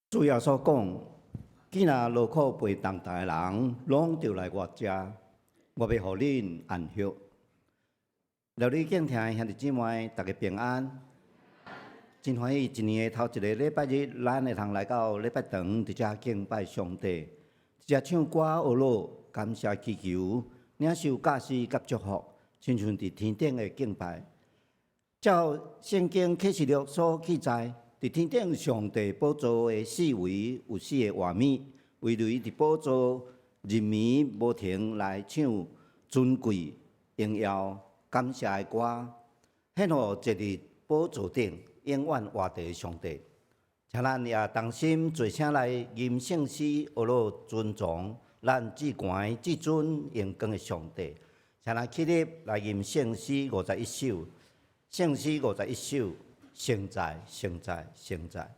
主耶穌講：既若勞苦背重擔的人，攏著來我遮，我欲予恁安息。料理敬聽的兄弟姊妹，大家平安。真歡喜，一年的頭一个禮拜日，咱會通來到禮拜堂，佇遮敬拜上帝，佇遮唱歌學樂，感謝祈求，領受教示佮祝福，親像佇天頂的敬拜。照聖經啟示錄所記載，佇天頂上帝寶座的四圍有四个畫面，圍圍佇寶座日暝無停來唱尊貴榮耀感謝的歌，獻予坐佇寶座頂永遠活著的上帝。請咱也同心齊聲來吟聖詩，學樂尊崇咱至懸至尊榮光的上帝。請咱起立來吟聖詩五十一首，聖詩五十一首。聖在，聖在，聖在。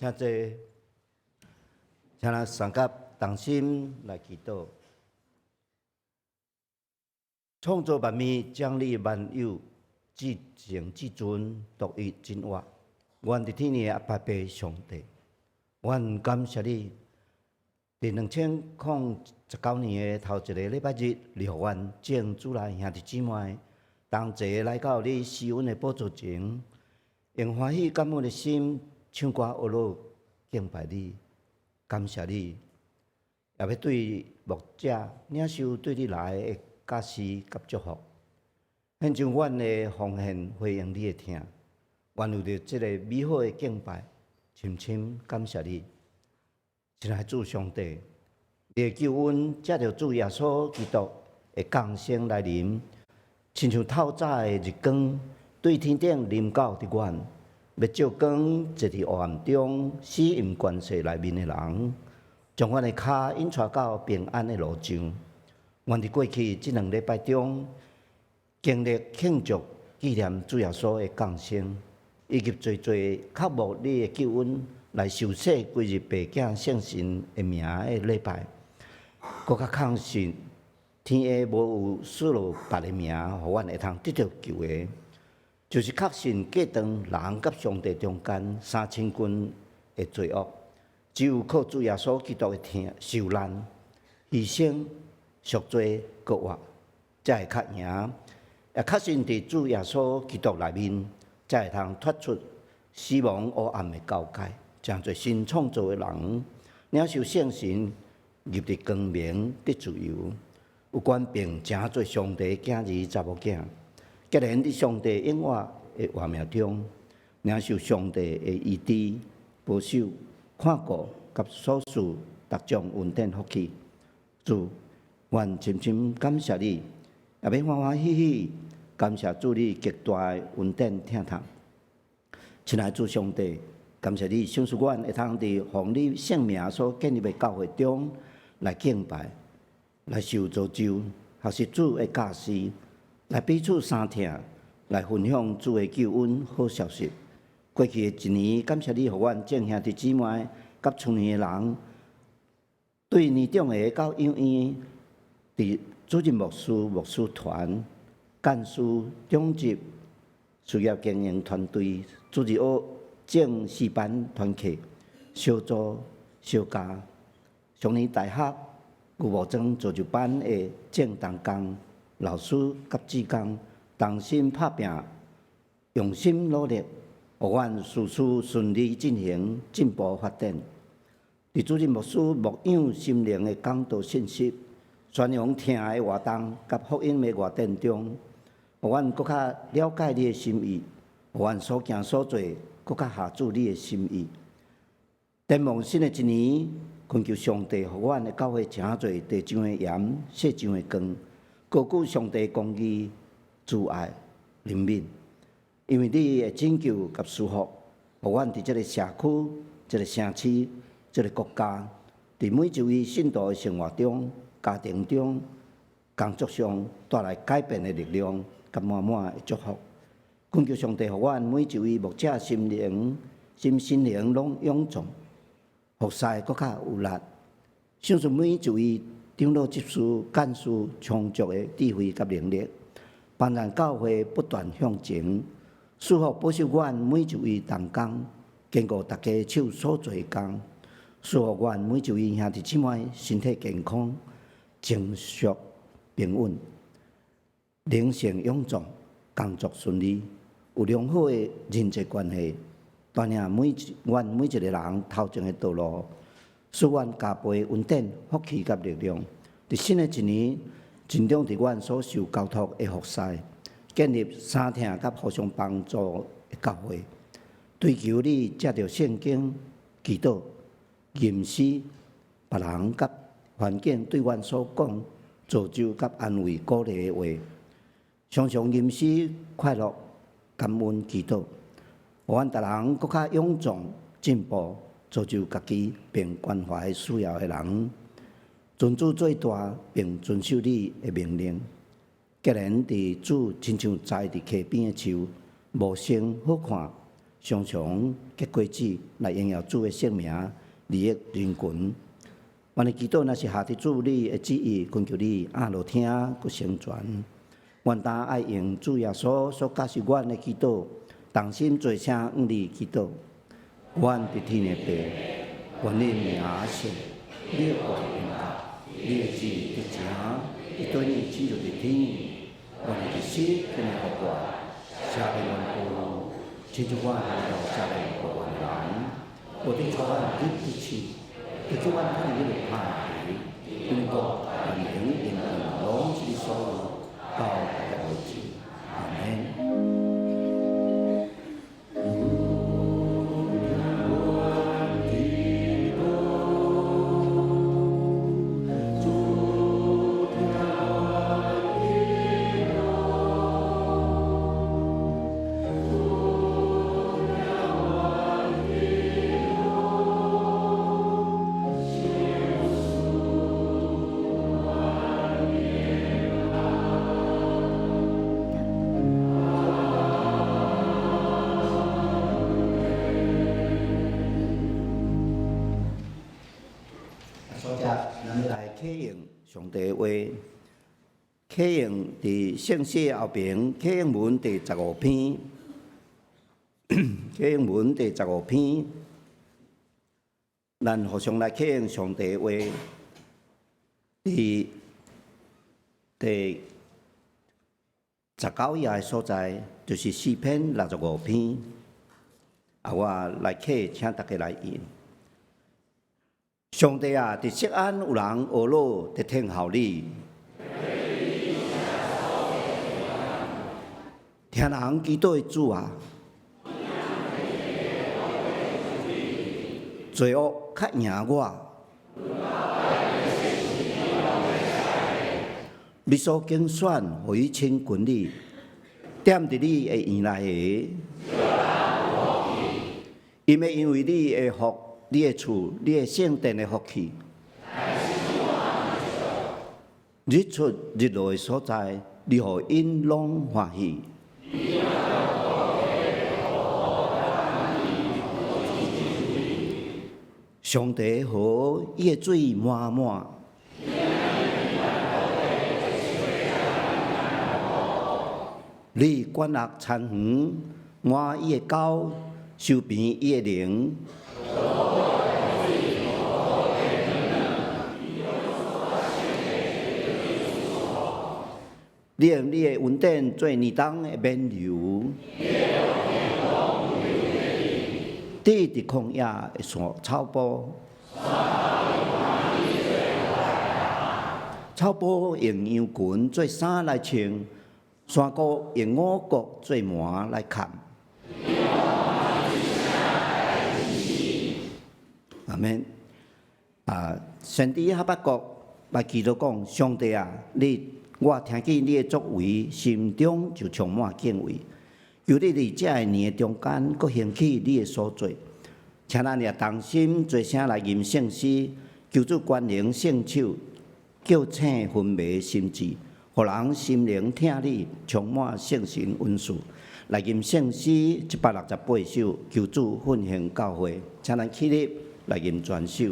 請坐，請咱三甲同心來祈禱。創造萬物、掌理萬有、至聖至尊、獨一真活，阮佇天的阿爸父上帝，阮感謝你，佇2019年的頭一个禮拜日，你予阮眾主內兄弟姊妹同齊來到你施恩的寶座前，用歡喜感恩的心唱歌學樂敬拜你，感謝你，也欲對牧者領受對你來的教示佮祝福，獻上阮的奉獻回應你的疼，願為著這个美好的敬拜，深深感謝你，親愛主上帝，你的救恩藉著主耶穌基督的降生來臨，親像透早的日光，對天頂臨到佇阮，欲照光坐佇黑暗中死蔭權勢內面的人，將阮的跤引帶到平安的路上。阮佇過去這兩禮拜中，經歷慶祝紀念主耶穌的降生，以及濟濟渴慕你的救恩來受洗歸入父子聖神的名的禮拜，閣較確信天下無有賜予別个名，予阮會通得著救的，就是確信隔斷人佮上帝中間三千斤的罪惡，只有靠主耶穌基督的疼受難、犧牲。贖罪閣活，才會較贏。也確信佇主耶穌基督內面，才會通脫出死亡烏暗的交界，成做新創造的人，領受聖神入佇光明，得自由，有權柄成做上帝囝兒查某囝。結連佇上帝永活的活命中，領受上帝的醫治、保守、看顧佮所賜逐種恩典福氣。主，阮深深感謝你，也欲歡歡喜喜感謝主你極大的恩典疼痛。親愛主上帝，感謝你賞賜阮會通佇奉你聖名所建立的教會中來敬拜，來受造就，學習主的教示，來彼此相疼，來分享主的救恩好消息。過去的一年，感謝你予阮眾兄弟姊妹佮厝內的人，對年長的到幼兒，佇主任牧師、牧師團、幹事、長執、事業經營團隊、主日學正四班團契、小組、小家、上年大學、牛虻莊造就班的眾同工、老師佮志工，同心拍拚，用心努力，予阮事事順利進行，進步發展。佇主任牧師牧養心靈的講道信息、宣揚疼的活動佮福音的外展中，予阮閣較了解你的心意，予阮所行所做閣較合主你的心意。展望新的一年，懇求上帝予阮的教會成做地上的鹽、世上的光，高舉上帝公義、慈愛、憐憫。因為你的拯救佮賜福，予阮佇這个社區、這个城市、這个國家，佇每一位信徒的生活中、家庭中、工作上帶來改變的力量，佮滿滿的祝福。懇求上帝，予阮每一位牧者心靈、心身靈攏勇壯，服侍閣較有力。賞賜每一位長老執事、幹事充足的智慧佮能力，幫咱教會不斷向前。賜福保守阮每一位同工，堅固大家手所做的工。賜福阮每一位兄弟姊妹身體健康、情緒平穩、靈性勇壯、工作順利，有良好的人際關係，帶領每一阮每一個人頭前的道路，賜阮加倍恩典、福氣佮力量。佇新的一年，增長佇阮所受交託的服侍，建立相疼佮互相幫助的教會，追求你藉著聖經、祈禱、吟詩、別人佮環境對阮所講造就佮安慰鼓勵的話，常常吟詩快樂、感恩祈禱，予阮逐人閣較勇壯進步，造就家己並關懷需要的人，尊主做大並遵守你的命令。結連佇主親像栽佇溪邊的樹，茂盛好看，常常結果子來榮耀主的聖名，利益人群。阮的祈禱若是合佇主你的旨意，懇求你按落聽，閣成全。阮當愛用主耶穌所教示阮的祈禱，同心齊聲向你祈禱。阮佇天的父，願你名聖，你的國臨到，你的旨意得成，佇地親像佇天。願你的死，天的福我，赦免阮過誤，親像阮也赦免過阮的人。無得帶阮入佇試，著救阮脫離彼个歹的，因為國、權能、榮耀，攏是你所有，到達為止。阿們。所以，咱來啟用上帝的話，啟用佇聖詩後爿，啟用文第十五篇，啟用文第十五篇，咱互相來啟用上帝的話，佇第19頁的所在，就是詩篇65篇。啊，我來客，請大家來應。上帝啊，佇錫安有人懊惱，佇聽候你。聽人祈禱的主啊，罪惡較贏我。你所揀選，予伊親近你，踮佇你的院內的，𪜶會因為你的福、你的厝、你的聖殿的福氣，日出日落的所在，你予𪜶攏歡喜。上帝的河，伊的水滿滿。你管轄田園，滿伊的溝，修平伊的陵。你用你的恩典做年冬的冕旒，佇佇曠野的山草埔，草埔用羊群做衫來穿，山谷用五穀做縵來崁。阿們。啊，先知哈巴谷來祈禱講：上帝啊，你我聽見你的作為，心中就充滿敬畏。求你佇這个年的中間，閣興起你的所作，請咱也同心齊聲來吟聖詩，求主關靈聖手，叫醒昏迷心智，予人心靈疼你，充滿聖神恩賜。來吟聖詩168首，求主奮興教會，請咱起立來吟全首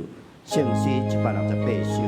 聖詩168首。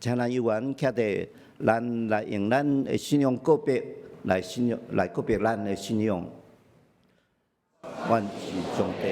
請咱有緣徛佇，咱來用咱的信仰告白，來信仰來告白咱的信仰。願是上帝。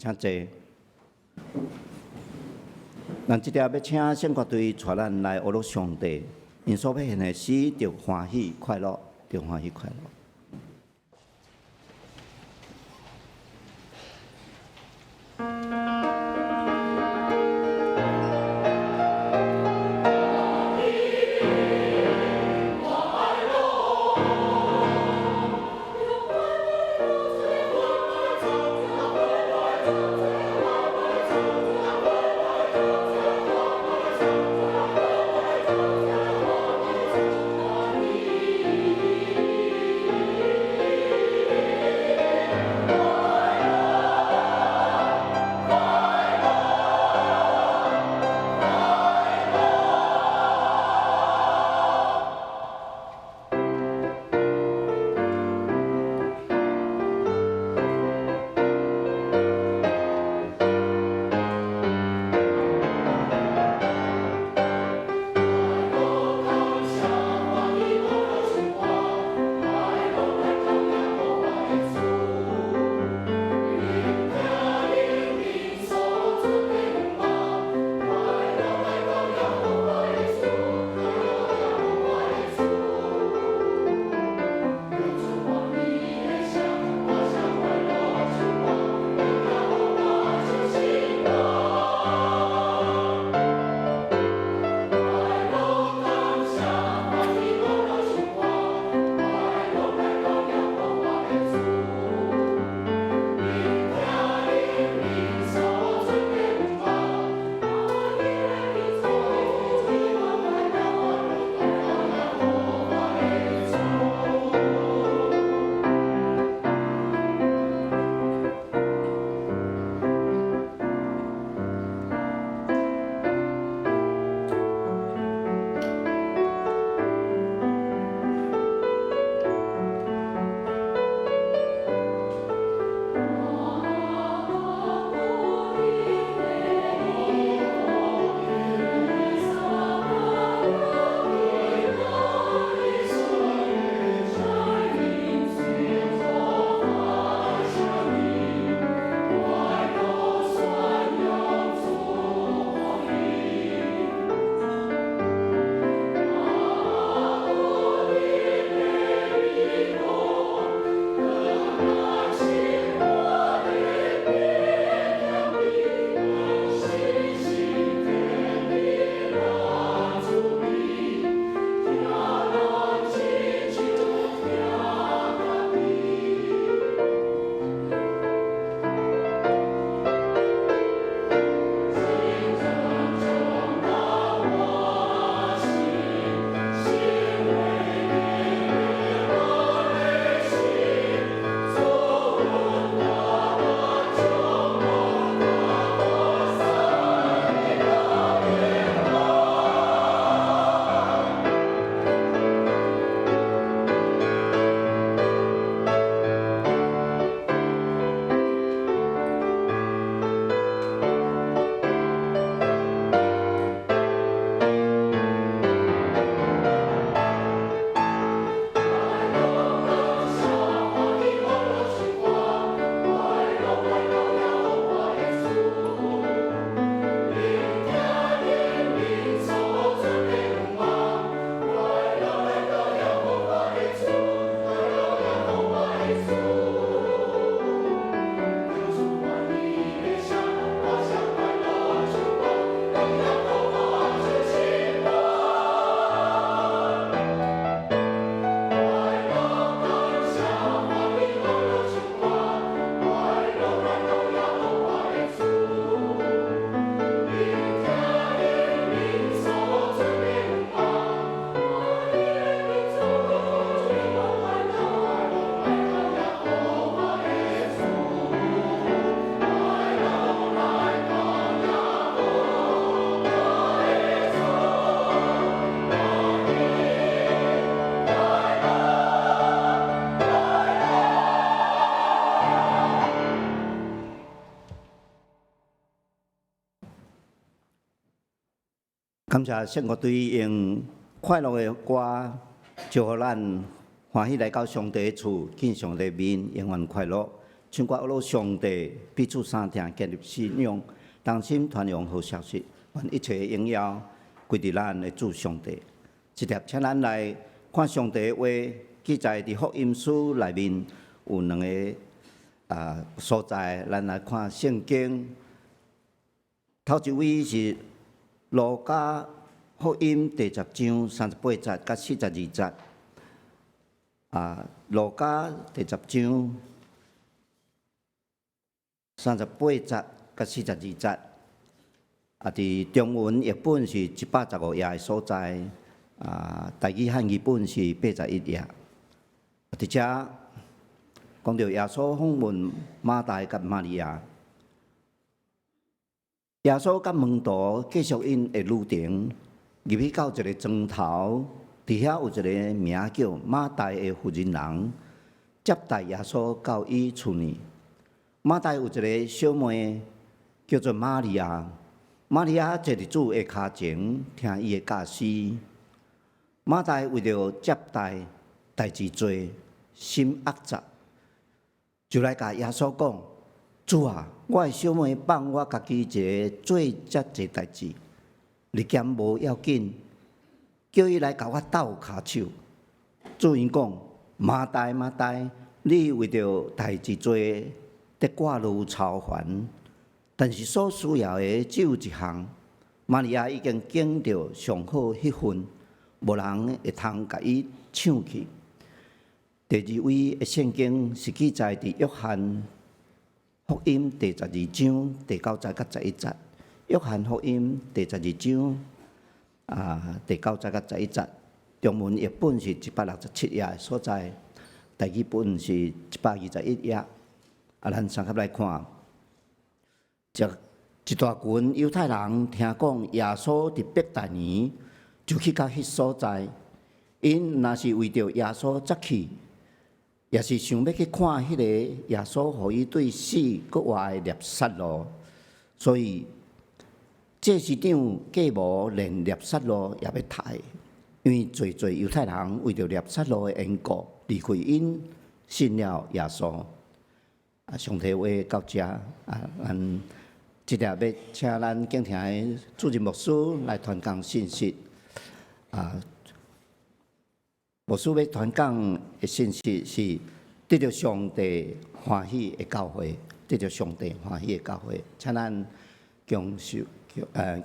請坐。咱這條欲請聖歌隊帶咱來學上帝，𪜶所欲獻的詩，著歡喜快樂，著歡喜快樂。感謝聖樂隊用快樂的歌，祝予咱歡喜來到上帝的厝，見上帝面，永遠快樂。唱歌阿上帝彼此相疼，建立信仰，同心傳揚好消息，願一切榮耀歸佇咱的主上帝。這粒請咱來看上帝的話，記載佇福音書內面有兩个所在，咱來看聖經。頭一位是路加福音第十章三十八節佮四十二節。路加第十章三十八節佮四十二節。佇中文譯本是115頁的所在，台語漢語本是81頁。佇遮講著耶穌訪問馬大佮瑪利亞，耶穌佮門徒繼續𪜶的旅程，入去到一个莊頭，佇遐有一个名叫馬大的婦人人，接待耶穌到伊厝裡。馬大有一个小妹叫做瑪利亞，瑪利亞坐佇主的跤前聽伊的教示。馬大為著接待代誌濟，心壓雜，就來共耶穌講：主啊，我的小妹放我家己一个做遮濟代誌，你兼無要緊，叫伊來共我鬥跤手。主𪜶講：馬大馬大，你為著代誌濟，得掛慮操煩，但是所需要的只有一項。瑪利亞已經揀著上好彼份，無人會通共伊搶去。第二位的聖經是記載佇約翰福音第十二章第九節佮十一節。約翰福音第十二章第九節佮十一節，中文譯本是167頁的所在，台語本是121頁。咱相佮來看，這一大群猶太人聽講耶穌佇伯大尼，就去到彼所在。𪜶若是為著耶穌才去，也是想欲去看彼个耶穌予伊對死閣活的拿撒路，所以祭司長計謀連拿撒路也欲刣，因為濟濟猶太人為著拿撒路的緣故，離開𪜶信了耶穌。上帝話到遮，咱這粒欲請咱敬聽的主任牧師來傳講信息。牧師欲傳講的信息是得著上帝歡喜的教會，得著上帝歡喜的教會，請咱恭受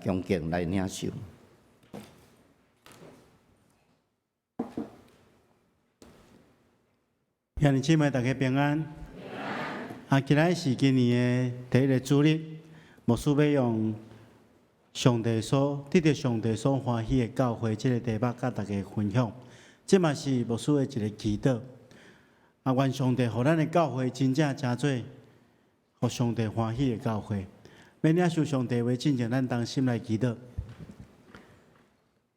恭敬來領受。兄弟姊妹，大家平安。今仔是今年的第一个主日，牧師欲用上帝所得著上帝所歡喜的教會這个題目，佮大家分享。這嘛是牧師的一个祈禱。願上帝予咱的教會真正成做予上帝歡喜的教會。欲領受上帝話進前，咱同心來祈禱。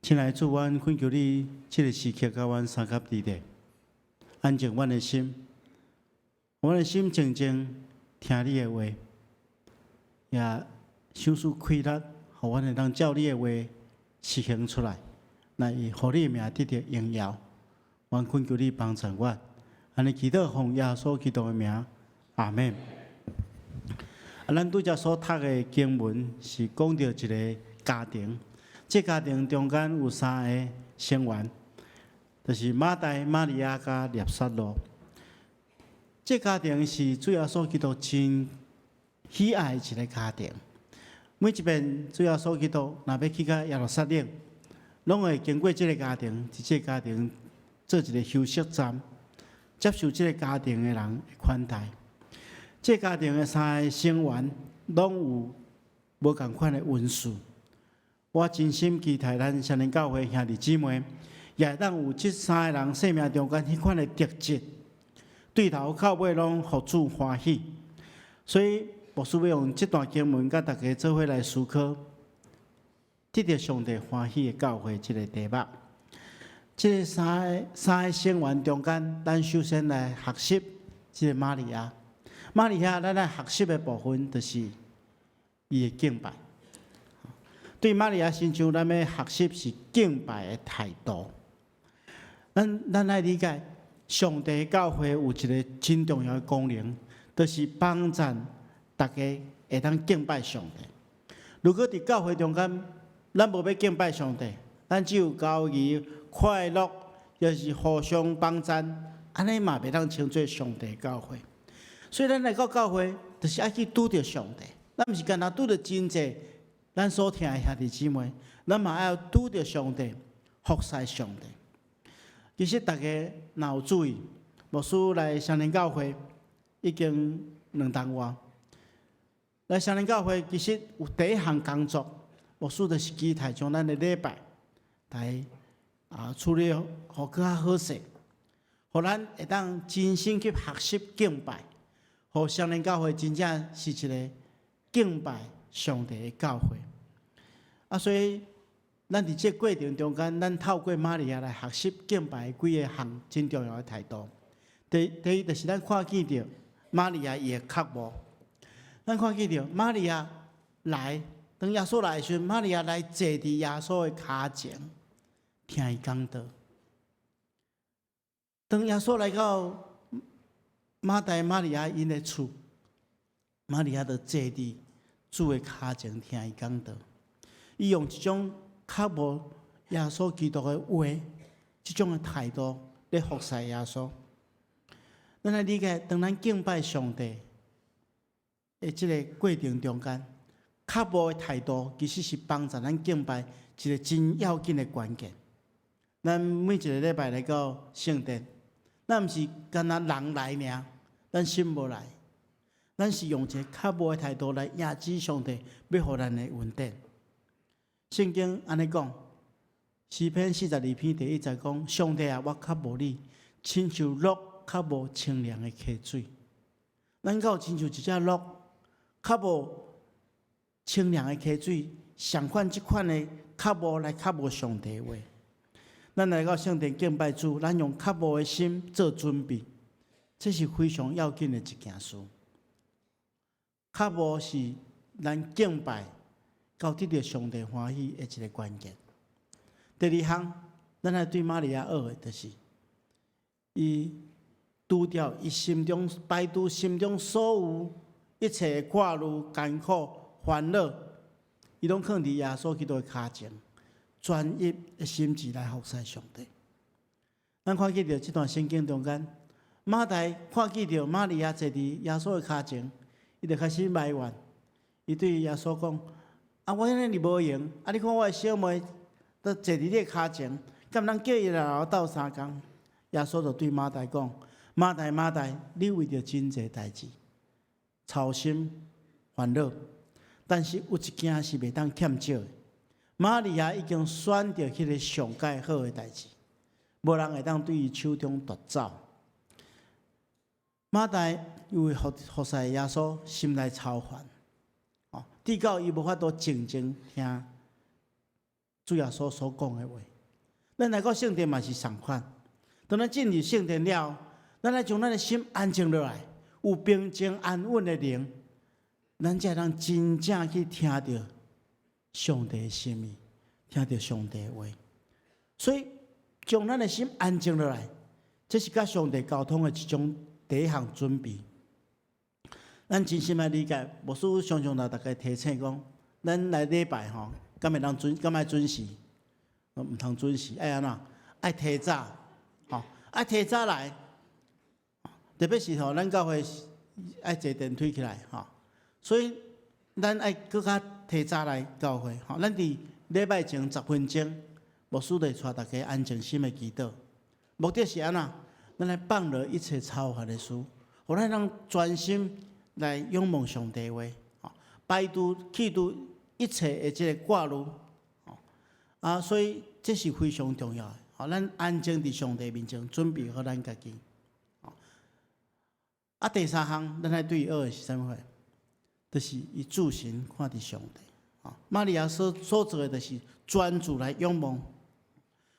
親愛的主，阮懇求你，這个時刻佮阮相佮佇咧，安靜阮的心，阮的心靜靜聽你的話，也賞賜氣力，予阮會當照你的話實行出來，來予你的名得著榮耀。阮懇求你幫助阮，按呢祈禱奉耶穌基督的名，阿們。咱拄才所讀的經文是講著一个家庭，這家庭中間有三个成員，就是馬大、瑪利亞佮拿撒路。這家庭是主耶穌基督真喜愛的一个家庭。每一遍主耶穌基督若欲去到耶路撒冷，攏會經過這个家庭，佇這个家庭做一个休息站，接受這个家庭的人的款待。這家庭的三个成員攏有無仝款的恩賜。我真心期待咱雙連教會兄弟姊妹，也會當有這三个人生命中間彼款的特質，對頭到尾攏予主歡喜。所以牧師欲用這段經文，佮大家做伙來思考，得著上帝歡喜的教會這个題目。這个三个成員中間，咱首先來學習這个瑪利亞。瑪利亞，咱來學習的部分就是伊的敬拜。對瑪利亞身上，咱欲學習是敬拜的態度。咱愛理解，上帝教會有一个真重要的功能，就是幫贊大家會當敬拜上帝。如果佇教會中間，咱無欲敬拜上帝，咱只有交誼、快樂，抑是互相幫贊，按呢嘛袂當稱做上帝教會。所以咱來到教會，就是愛去拄著上帝。咱毋是干焦拄著真濟咱所疼的兄弟姊妹，咱嘛愛拄著上帝，服侍上帝。其實大家若有注意，牧師來雙連教會已經2冬外。來雙連教會其實有第一項工作，牧師就是期待將咱的禮拜來處理予閣較好勢，予咱會當真心去學習敬拜，予雙連教會真正是一个敬拜上帝的教會。所以咱佇這個過程中間，咱透過瑪利亞來學習敬拜幾个項真重要的態度。第一就是咱看見著瑪利亞伊的渴慕，咱看見著瑪利亞來，當耶穌來的時陣，瑪利亞來坐佇耶穌的跤前，聽伊講道。當耶穌來到馬大、瑪利亞𪜶的厝，瑪利亞就坐佇主的跤前聽伊講道。伊用一種渴慕耶穌基督的話，這種的態度來服侍耶穌。咱來理解，當咱敬拜上帝的這个過程中間，渴慕的態度其實是幫助咱敬拜一个真要緊的關鍵。咱每一个禮拜來到聖殿，咱毋是干焦人來爾，咱心無來，咱是用一个渴慕的態度來迎接上帝，欲予咱的恩典。聖經按呢講，詩篇42篇第1節講：上帝啊，我渴慕你，親像鹿渴慕清涼的溪水。咱敢有親像一隻鹿，渴慕清涼的溪水，相款這款的渴慕來渴慕上帝話。咱來到聖殿敬拜主，咱用渴慕的心做準備，這是非常要緊的一件事。渴慕是咱敬拜到得著上帝歡喜的一个關鍵。第二項，咱來對瑪利亞學的，就是伊除掉伊心中排除心中所有一切的掛慮、艱苦、煩惱，伊攏囥佇耶穌基督的跤前，專一的心志來服侍上帝。咱看見著這段聖經中間，馬大看見著瑪利亞坐佇耶穌的跤前，伊就開始埋怨，伊對耶穌講：啊，我遐爾無閒，啊，你看我的小妹都坐佇你的跤前，敢毋通叫伊來共我鬥相共？耶穌就對馬大講：馬大，馬大，你為著真濟代誌操心煩惱，但是有一件是袂當欠少的。瑪利亞已經選著彼个上蓋好的代誌，無人會當對伊手中奪走。馬大因為服侍耶穌，心內操煩，直到伊無法度靜靜聽主耶穌所講的話。咱來到聖殿嘛是仝款，當咱進入聖殿了，咱來將咱的心安靜落來，有平靜安穩的靈，咱才會當真正去聽著上帝的心意，聽著上帝的話。所以，將咱的心安靜落來，這是佮上帝溝通的一種第一項準備。咱真心來理解，牧師常常來逐家提醒講，咱來禮拜吼，敢會當準，敢愛準時？毋通準時，愛按怎？愛提早，吼，愛提早來。特別是吼，咱教會愛坐電梯起來，吼，所以咱愛閣較提早來教會，吼。咱佇禮拜前10分鐘，牧師就會帶大家安靜心的祈禱。目的是按怎？咱來放落一切操煩的事，予咱通專心來仰望上帝話，吼，排除去除一切的這个掛慮，吼啊，所以這是非常重要的。吼，咱安靜佇上帝面前，準備好咱家己。啊，第三項，咱愛對伊學的是啥物貨？就是伊注神看佇上帝。瑪利亞所做的，就是專注來仰望。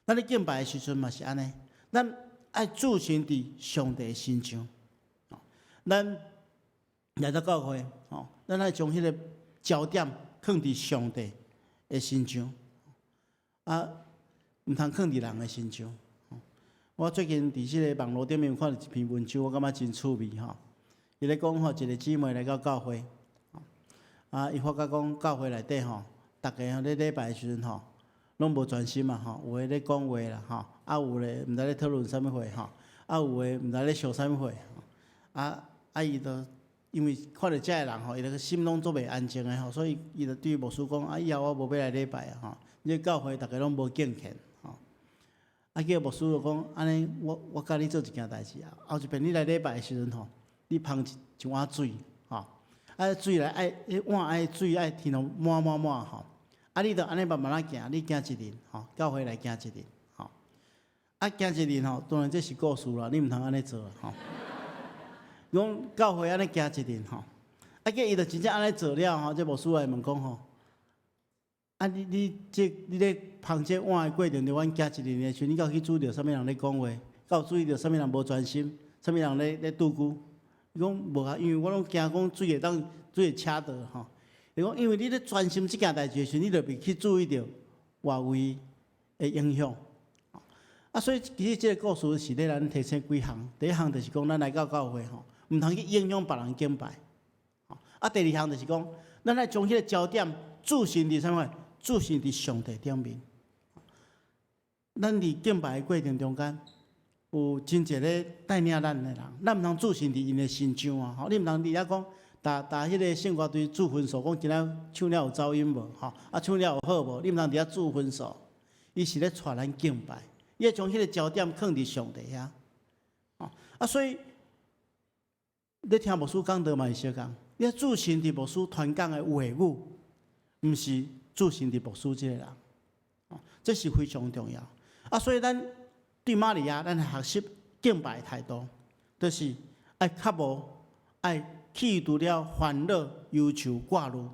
咱咧敬拜的時陣嘛是按呢，咱愛注神佇上帝的身上。咱來到教會，吼，咱愛將彼个焦點囥佇上帝的身上，啊，毋通囥佇人的身上。我最近佇這个網路頂面看著一篇文章，我感覺真趣味吼。伊咧講吼，一個姊妹來到教會，啊，伊發覺講教會內底吼，逐家吼咧禮拜的時陣吼，攏無專心嘛吼，有的咧講話啦吼，啊有的毋知咧討論啥物貨吼，啊有的毋知咧想啥物貨，啊啊伊就因為看著遮的人吼，伊就心攏足袂安靜的吼，所以伊就對牧師講：啊，以後我無欲來禮拜啊吼，你教會逐家攏無敬虔吼。啊，叫牧師就講：按呢，我教你做一件代誌啊，後一遍你來禮拜的時陣吼，你捧一碗水吼，啊水來愛，彼碗愛水愛添予滿滿滿吼，啊你就按呢慢慢仔行，你行一輪吼，教會來行一輪吼，啊行一輪吼，當然這是故事啦，你毋通按呢做吼。講教會按呢行一輪吼，啊叫伊就真正按呢做了吼，這牧師來問講吼，啊你咧捧這碗的過程中，阮行一輪的時陣，你敢有去注意著啥物人咧講話？敢有注意著啥物人無專心？啥物人咧拄久？伊講無啊，因為我攏驚講水會當水會車著吼。伊講因為你咧專心這件代誌的時陣，你就袂去注意著外圍的影響。啊，所以其實這個故事是咧咱提醒幾項。第一項就是講，咱來到教會吼，毋通去影響別人敬拜。啊，第二項就是講，咱愛將彼個焦點注視佇啥物？注視佇上帝頂面。咱佇敬拜的過程中間，有真濟咧帶領咱的人，咱毋通注視佇𪜶的身上啊！吼，你毋通佇遐講，逐逐彼個聖歌隊注分數，講今仔唱了有走音無？吼，啊唱了有好無？你毋通佇遐注分數，伊是咧帶咱敬拜，伊愛將彼個焦點囥佇上帝遐。啊，所以你聽牧師講道嘛是相仝，你注神佇牧師傳講的話語，毋是注神佇牧師這個人，這是非常重要。啊，所以咱對瑪利亞，咱學習敬拜態度，就是愛較無愛去除了煩惱、憂愁、掛慮，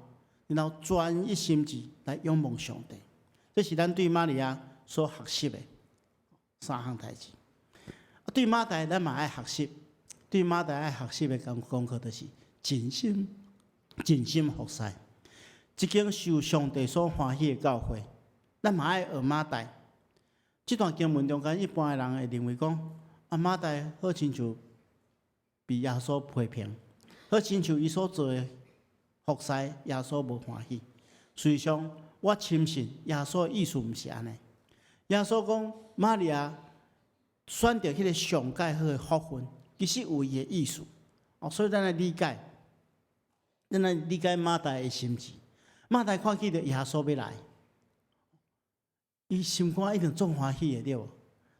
然後專一心志來仰望上帝。這是咱對瑪利亞所學習的三項代誌。啊，對馬大，咱嘛愛學習。對馬大愛學習的功課，就是盡心盡心服侍，這間受上帝所歡喜的教會，咱嘛愛學馬大。這段經文中間，一般的人會認為講，啊馬大好親像被耶穌批評，好親像伊所做的服侍，耶穌無歡喜。事實上，我深信耶穌的意思毋是按呢。耶穌講，瑪利亞選擇彼個上蓋好的福分，其實有伊的意思。哦，所以咱來理解，咱來理解馬大的心志。馬大看見著耶穌欲來，伊心肝一定足歡喜的，對無？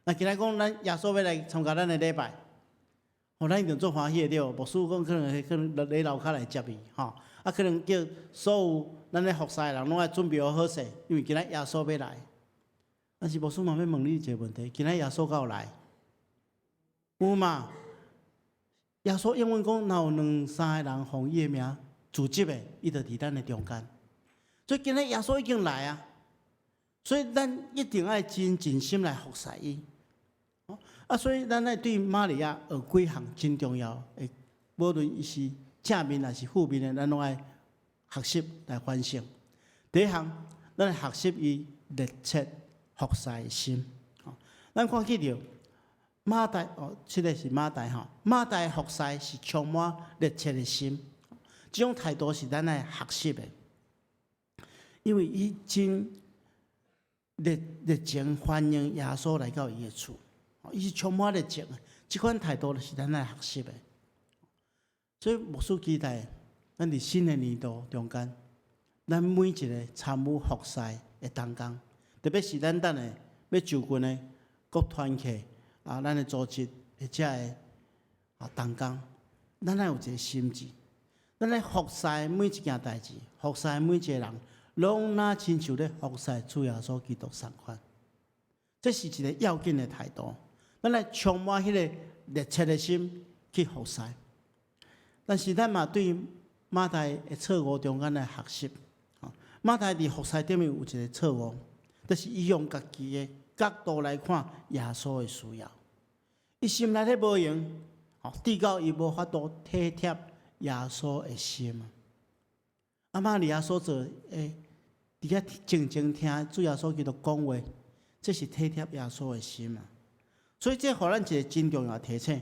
若今仔講咱耶穌欲來參加咱的禮拜，吼，咱一定足歡喜的，對無？牧師講可能可能佇樓跤來接伊，吼，啊，可能叫所有咱咧服侍的人攏愛準備好好勢，因為今仔耶穌欲來。但是牧師嘛欲問你一個問題：今仔耶穌敢有來？有嘛？耶穌應允講，若有兩三個人奉伊的名聚集的，伊就佇咱的中間。所以今仔耶穌已經來啊！所以咱一定愛真盡心來服侍伊。啊，所以咱愛對瑪利亞學幾項真重要的，無論伊是正面抑是負面的，咱攏愛學習來反省。第一項，咱來學習伊熱切服侍的心。咱看見著馬大哦，這個是馬大吼，馬大服侍是充滿熱切的心，這種態度是咱愛學習的，因為伊真熱情歡迎耶穌來到伊的厝，伊是充滿熱情的，這款態度是咱愛學習的。所以牧師期待，咱佇新的年度中間，咱每一個參與服侍的同工，特別是咱等下欲就近的各團契啊，咱的組織的遮个啊同工，咱愛有一個心志，咱來服侍每一件代誌，服侍每一個人，攏若親像咧服侍主耶穌基督仝款。這是一個要緊的態度。咱來充滿彼個熱切的心去服侍。但是咱嘛對馬大的錯誤中間來學習。馬大佇服侍頂面有一個錯誤，就是伊用家己的角度來看耶穌的需要，伊心內咧無閒，直到伊無法度體貼耶穌的心。啊，瑪利亞所做的，佇遐靜靜聽主耶穌基督講話，這是體貼耶穌的心啊。所以這予咱一個真重要的提醒，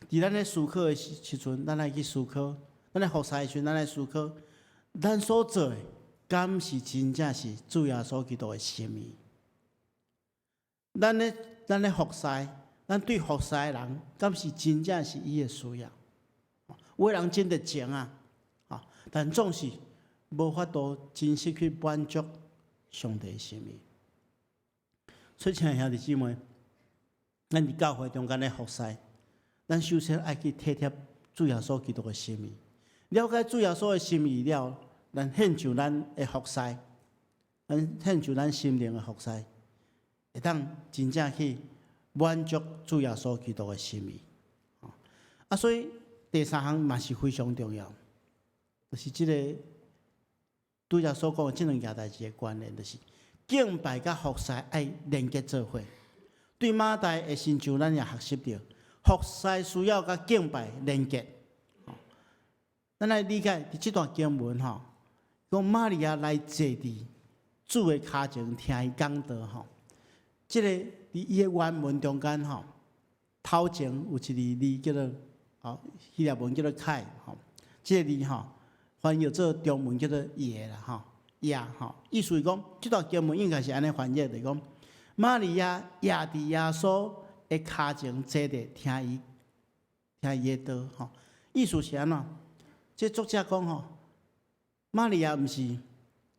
佇佇咱咧思考的時陣，咱愛去思考；咱咧服侍的時陣，咱愛思考。咱所做的，敢是真正是主耶穌基督的心意？咱咧服侍，咱對服侍的人，敢是真正是伊的需要？有的人真熱情啊，但總是無法度真實去滿足上帝的心意。所以，親愛兄弟姊妹，咱佇教會中間咧服侍，咱首先愛去體貼主耶穌基督的心意，了解主耶穌的心意了，咱獻上咱的服侍，咱獻上咱心靈的服侍，會當真正去滿足主耶穌基督的心意。啊，所以第三項嘛是非常重要，就是這个拄才所講的這兩件代誌的關聯，就是敬拜佮服侍愛連結做伙。對馬大的身上，咱也學習著，服侍需要佮敬拜連結。咱來理解佇這段經文吼，講瑪利亞來坐佇主的跤前聽伊講道吼。這个佇伊的原文中間吼，頭前有一个字叫做吼，希臘文叫做凱吼，這个字吼翻譯做中文叫做也啦吼，也吼，意思是講，這段經文應該是按呢翻譯，就是講瑪利亞倚佇耶穌的跤前坐著聽伊的道吼，意思是按怎？這作者講吼，瑪利亞毋是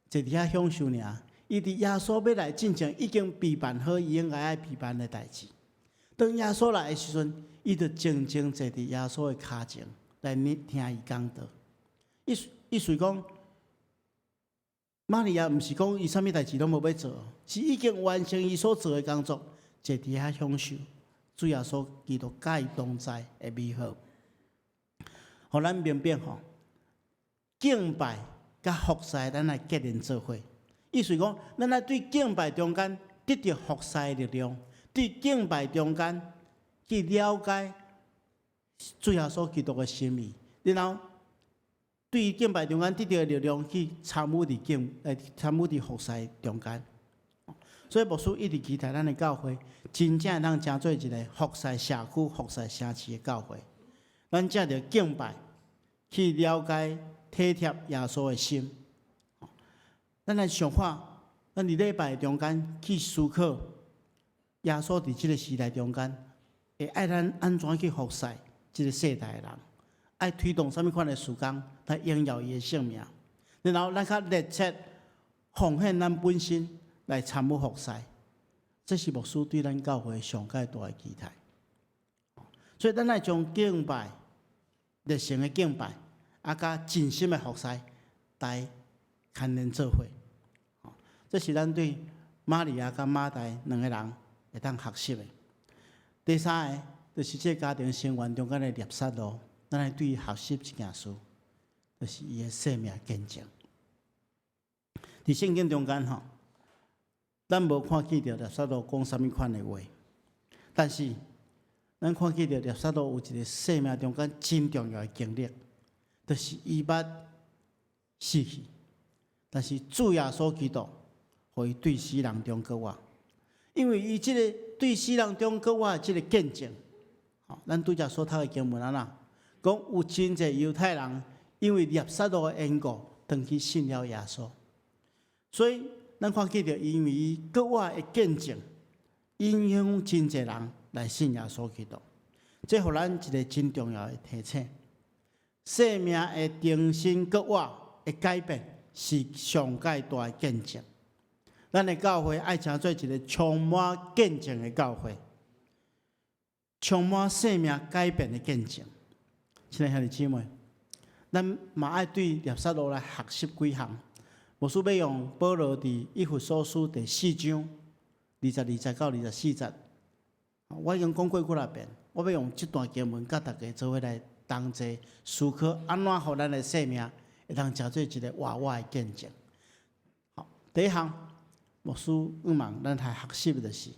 坐佇遐享受爾，伊佇耶穌欲來進前已經備辦好伊應該愛備辦的代誌。當耶穌來的時陣，伊就靜靜坐佇耶穌的跤前來聽伊講道。意思講，瑪利亞毋是講伊啥物代誌攏無欲做，是已經完成伊所做的工作，坐佇遐享受主耶穌基督佮伊同在的美好。予咱明白吼，敬拜佮服侍，咱來結連做伙。意思講，咱愛對敬拜中間得著服侍的力量，對敬拜中間去了解主耶穌基督的心意，然後對敬拜中間得著的力量去參與佇服侍中間。所以牧師一直期待咱的教會真正通成做一个服侍社區、服侍城市的教會。咱藉著敬拜去了解、體貼耶穌的心。咱來想看，咱佇禮拜中間去思考耶穌佇這个時代中間，會愛咱按怎去服侍這个世代的人，愛推動啥物款的事工來榮耀伊的聖名。然後咱較熱切奉獻咱本身來參與服侍，這是牧師對咱教會上蓋大的期待。所以，咱愛將敬拜、熱誠的敬拜，啊，佮盡心的服侍來牽連做伙。這是咱對瑪利亞佮馬大兩个人會當學習的。第三个，就是這个家庭成員中間的拿撒羅，咱來對伊學習一件事，就是伊的生命見證。佇聖經中間吼，咱無看見著拿撒羅講啥物款的話，但是咱看見著拿撒羅有一个生命中間真重要的經歷，就是伊捌死去，但是主耶穌基督予伊對死人中閣活，因為伊這个對死人中閣活的這个見證，咱拄才所讀的經文按怎講？有真濟猶太人因為拿撒羅的緣故，轉去信了耶穌，所以咱看見著，因為伊閣活的見證，影響真濟人來信耶穌基督，這予咱一个真重要的提醒：生命的重新閣活的改變，是上蓋大的見證。咱的教會愛成做一个充滿見證的教會，充滿生命改變的見證。親愛兄弟姊妹，咱嘛愛對拿撒羅來學習幾項。牧師欲用保羅佇以弗所書第四章22節到24節，我已經講過幾若遍，我欲用這段經文佮大家做伙來同齊思考，按怎予咱的生命會當成做一个活活的見證。好，第一項，牧師向望咱來學習的就是，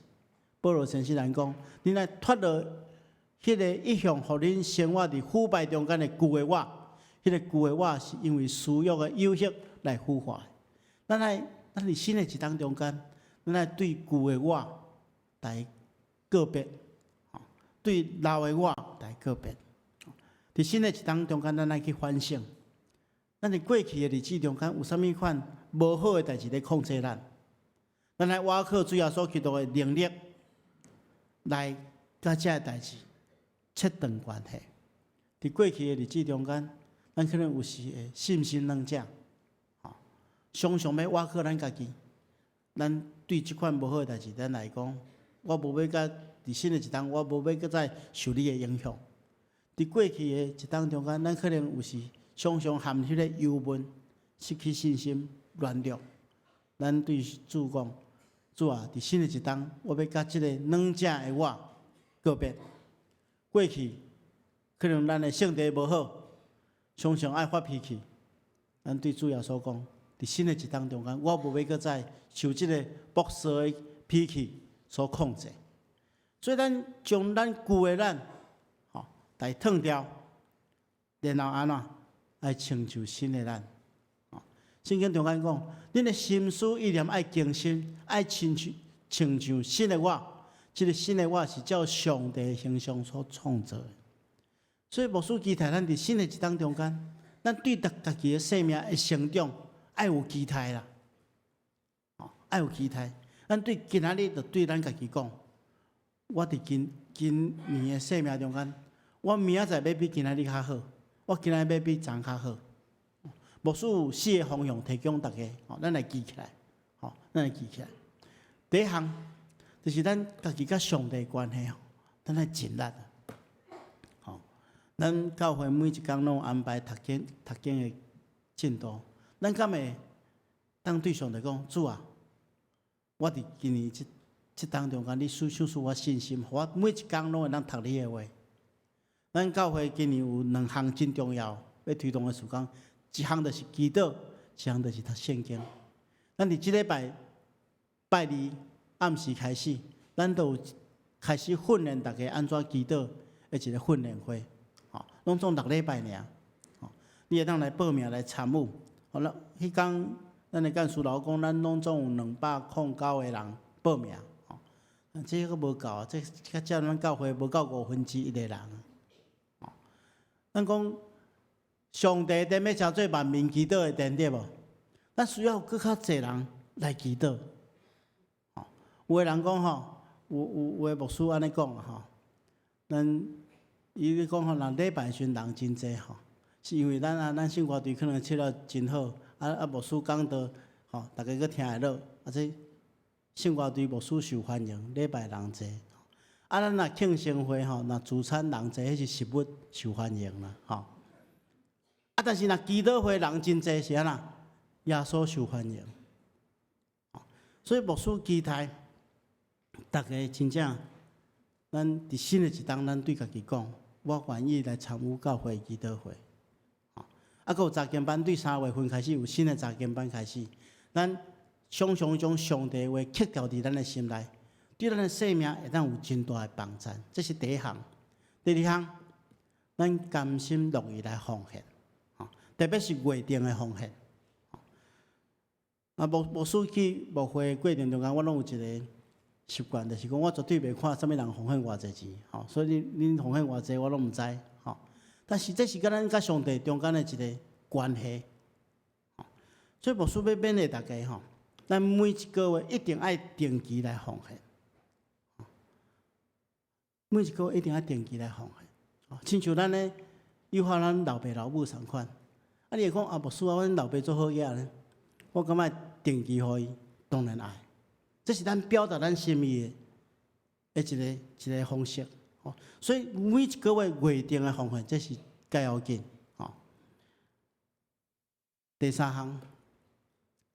保羅先生來講，恁愛脫落彼个一向予恁生活佇腐敗中間的舊的我，彼个舊的我是因為私欲的誘惑來腐化。咱愛，咱佇新的一冬中間，咱愛對舊的我來告別，對老的我來告別。佇新的一冬中間，咱愛去反省，咱佇過去的日子中間有啥物款無好的代誌咧控制咱？咱愛倚靠主耶穌基督的能力來佮這个代誌切斷關係。佇過去的日子中間，咱可能有時會信心軟弱，吼，常常欲倚靠咱家己。咱對這款無好的代誌，咱來講，我無欲佮佇新的一冬，我無欲閣再受你的影響。佇過去的一冬中間，咱可能有時常常陷彼個憂悶，失去信心、軟弱。咱對主講：主啊，佇新的一冬，我欲佮這个軟弱的我告別。過去可能咱的性格無好，常常愛發脾氣。咱對主耶穌講：佇新的一冬中間，我無欲閣再受這个暴躁的脾氣所控制。所以，咱將咱舊的咱，吼，來褪掉，然後按怎愛穿上新的咱。聖經中間講，恁的心思意念愛更新，愛親像穿上新的我。這个新的我是照上帝形象所創造的。所以，牧師期待咱佇新的一冬中間，咱對著家己的生命的成長愛有期待啦。哦，愛有期待。咱對今仔日就對咱家己講，我佇今今年的生命中間，我明仔載欲比今仔日較好，我今仔日欲比昨較好。牧師有四個方向提供大家，吼，咱來記起來，吼，咱來記起來。第一項就是咱家己佮上帝關係吼，咱愛盡力。吼，咱教會每一工攏有安排讀經讀經的進度，咱敢會當對上帝講：主啊，我佇今年這這冬中間，你賞賜我信心，予我每一工攏會當讀你的話。咱教會今年有兩項真重要欲推動的事工，一項就是祈禱，一項就是讀聖經。咱佇這禮拜拜二暗時開始，咱都有開始訓練大家按怎祈禱的一个訓練會，吼，攏總六禮拜爾，吼，你會當來報名來參與。好啦，彼工咱的幹事老講，咱攏總有209個人報名，吼，這閣無夠啊，這較佔咱教會無夠1/5個人，吼，咱講上帝殿欲成做萬民祈禱的殿對無？咱需要閣較濟人來祈禱。吼，有的人講吼，有有的牧師按呢講吼，咱伊咧講吼，若禮拜時陣人真濟吼，是因為咱啊，咱聖歌隊可能唱了真好，啊啊牧師講道吼，大家閣聽會落，啊這聖歌隊牧師受歡迎，禮拜人濟。啊，咱若慶生會吼，若聚餐人濟，彼是食物受歡迎啦，吼。啊，但是若祈禱會人真濟是按怎？耶穌受歡迎。所以牧師期待大家真正，咱佇新的一冬，咱對家己講，我願意來參與教會祈禱會。啊，閣有查經班，對3月份開始有新的查經班開始，咱常常將上帝話刻牢佇咱的心內，對咱的生命會當有真大的幫助。這是第一項。第二項，咱甘心樂意來奉獻，特別是月頂的奉獻。啊，牧師去牧會過程中間，我攏有一个習慣，就是講我絕對袂看啥物人奉獻偌濟錢，吼，所以恁奉獻偌濟我攏毋知，吼。但是這是佮咱佮上帝中間的一个關係，所以牧師欲勉勵大家吼，咱每一个月一定愛定期來奉獻，每一个月一定愛定期來奉獻，親像咱咧，誘惑咱老爸老母仝款，啊，你會講啊，牧師啊，阮老爸足好額咧，我敢愛定期予伊？當然愛，這是咱表達咱心意的一个一个方式，所以每一个月月頂的奉獻，這是蓋要緊，吼。第三項，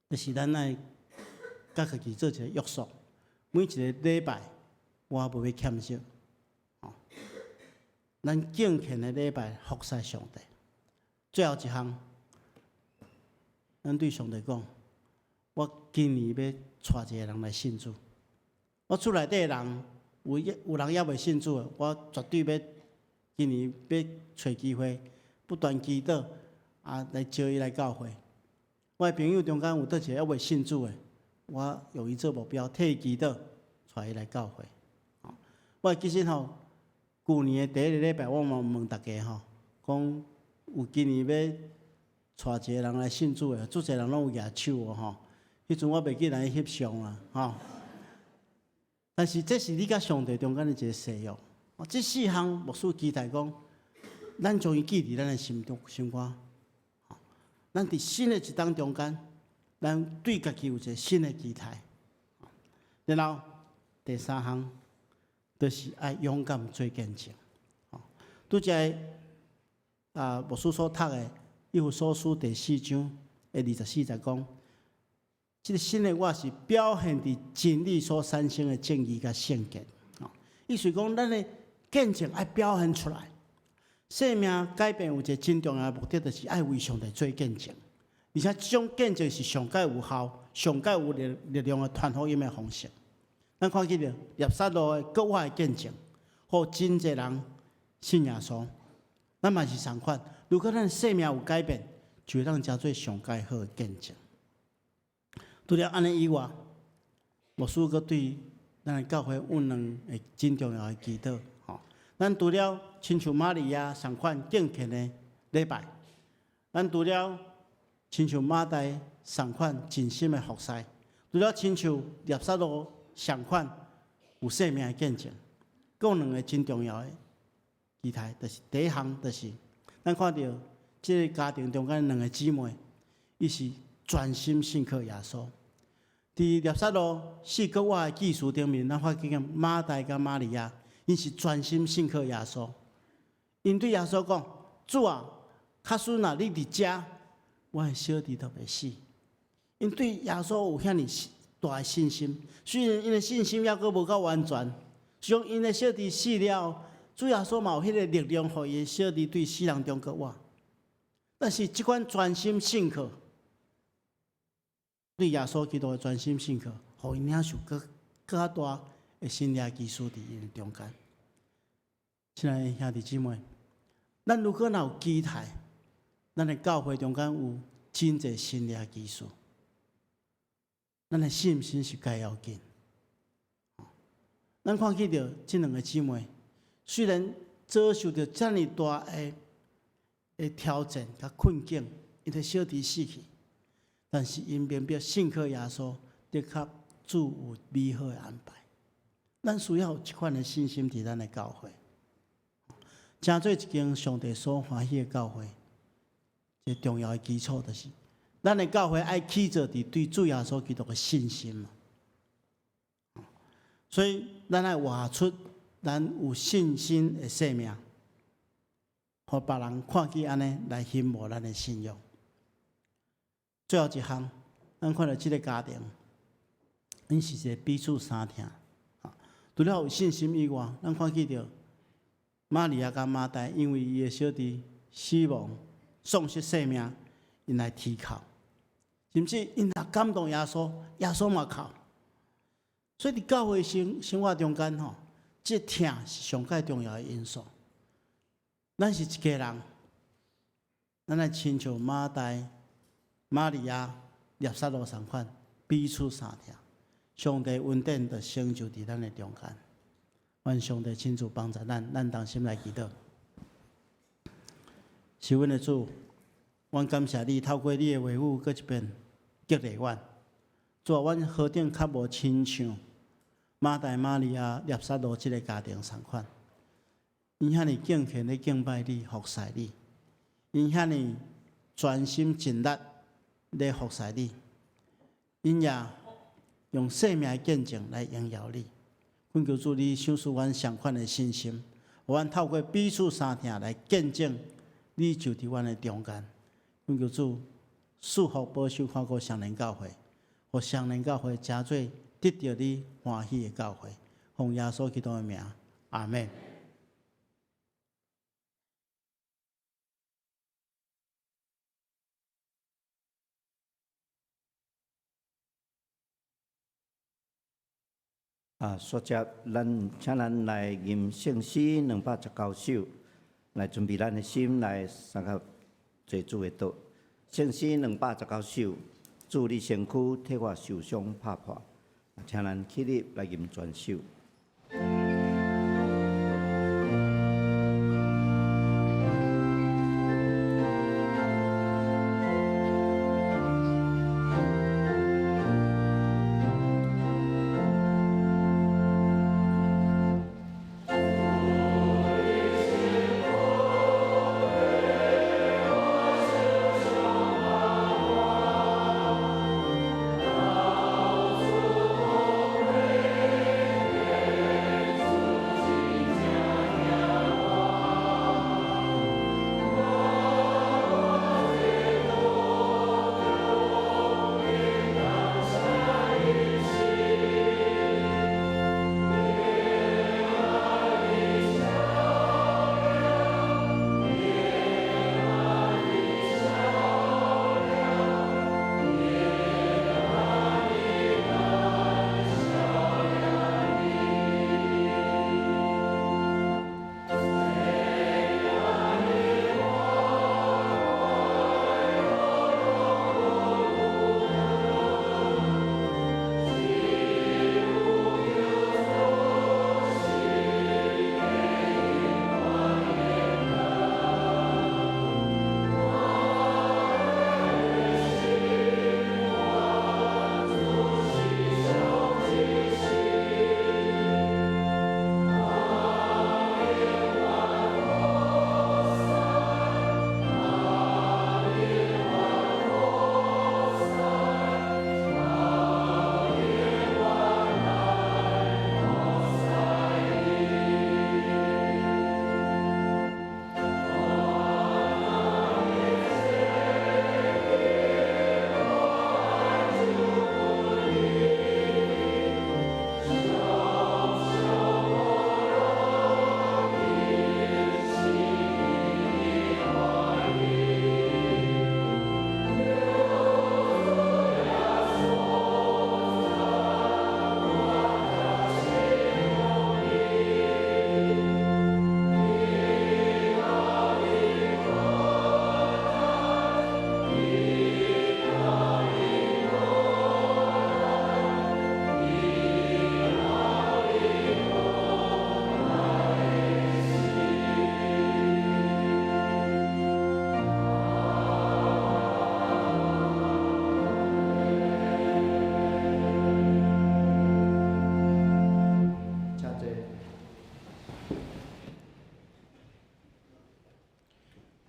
就是咱愛佮家己做一个約束，每一个禮拜我無欲欠少，吼。咱敬虔的禮拜服侍上帝。最後一項，咱對上帝講，我今年欲帶一个人來信主。我厝內底的人有人猶未信主的，我絕對欲今年欲揣機會，不斷祈禱啊，來招伊來教會。我的朋友中間有佗一个猶未信主的，我用伊做目標，替伊祈禱，帶伊來教會。我其實吼，舊年的第一个禮拜，我嘛問大家吼，講有今年欲帶一个人來信主的，足濟人攏有舉手哦吼。彼陣我袂記得去翕相啦，吼。但是這是你佮上帝中間的一个誓約。這四項牧師期待講，咱將伊記佇咱的心中心肝。咱佇新的一冬中間，咱對家己有一个新的期待。然後第三項，就是愛勇敢做見證。拄才牧師所讀的《以弗所書》第四章的24節講，這个新的我是表現佇真理所產生的正義佮聖潔。意思講，咱的見證愛表現出來。生命改變有一个真重要的目的，就是愛為上帝做見證，而且這種見證是上蓋有效、上蓋有力量的傳福音的方式。咱看見著拉撒路的閣活的見證，予真濟人信耶穌。咱嘛是仝款，如果咱生命有改變，就會當成做上蓋好的見證。除了按呢以外，牧師閣對咱的教會有兩个真重要的祈禱。吼，咱除了親像瑪利亞仝款敬虔的禮拜，咱除了親像馬大仝款盡心的服侍，除了親像拉撒路仝款有生命的見證，閣有兩个真重要的期待，就是第一項，就是咱看著這个家庭中間兩个姊妹，伊是專心信靠耶穌。佇拉撒路死閣活的記事頂面，咱發現馬大佮瑪利亞，𪜶是專心信靠耶穌。𪜶對耶穌講：主啊，假使若你佇遮，我的小弟就袂死。𪜶對耶穌有遐爾大的信心，雖然𪜶的信心猶閣無夠完全，雖然𪜶的小弟死了，主耶穌嘛有彼个力量，予伊的小弟對死人中閣活。但是這款專心信靠，對耶穌基督的專心信靠，予𪜶領受閣較大的神蹟奇事佇𪜶的中間。親愛的兄弟姊妹，咱如果若有期待，咱的教會中間有真濟神蹟奇事，咱的信心是蓋要緊。咱看見著這兩个姊妹，雖然遭受著遮爾大的挑戰佮困境，𪜶的小弟死去，但是𪜶明白信靠耶穌，的確主有美好的安排。咱需要有這款的信心佇咱的教會，成做一間上帝所歡喜的教會。一个重要的基礎就是，咱的教會愛起做佇對主耶穌基督的信心。所以，咱愛活出咱有信心的生命，予別人看見按呢來羨慕咱的信仰。最後一項，咱看著這个家庭，𪜶是一个彼此相疼。除了有信心以外，咱看見著瑪利亞佮馬大，因為伊的小弟死亡、喪失性命，𪜶來啼哭，甚至𪜶若感動耶穌，耶穌嘛哭。所以佇教會生活中間吼，這疼是上蓋重要的因素。咱是一家人，咱愛親像馬大、瑪利亞、拉撒路仝款，彼此相疼。上帝恩典就成就佇咱的中間。願上帝親自幫助咱，咱同心來祈禱。是阮的主，阮感謝你透過你的話語，閣一遍激勵阮。主啊，阮何等較無親像馬大、瑪利亞、拉撒路這个家庭仝款，𪜶遐爾敬虔咧敬拜你、服侍你，𪜶遐爾專心盡力咧服侍你，𪜶也用生命的見證來榮耀你。懇求主，你賞賜阮相款的信心，予阮透過彼此相疼來見證你就佇阮的中間。懇求主賜福保守看顧雙連教會，予雙連教會成做得著你歡喜的教會。奉耶穌基督的名，阿們。啊，說接咱請咱來吟聖詩219首，來準備咱的心來相佮坐主的道。聖詩219首，主你身軀替我受傷拍破，請咱起立來吟全首。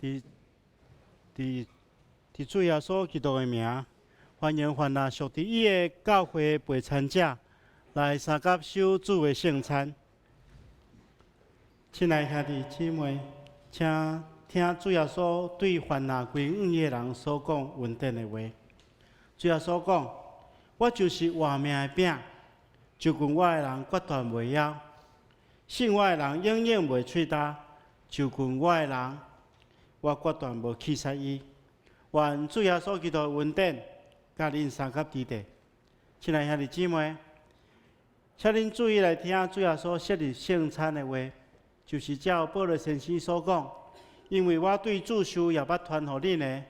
佇主耶穌基督的名，歡迎凡若屬佇伊的教會陪餐者來相佮守主的聖餐。親愛兄弟姊妹，請聽主耶穌對凡若歸向伊的人所講恩典的話。主耶穌講：我就是活命的餅，就近我的人決斷袂枵，信我的人永遠袂喙焦，就近我的人，我決斷無棄殺伊。願主耶穌基督的恩典，佮恁相佮佇咧。親愛兄弟姊妹，請恁注意來聽主耶穌設立聖餐的話，就是照保祿先生所講，因為我對主受也捌傳予恁的，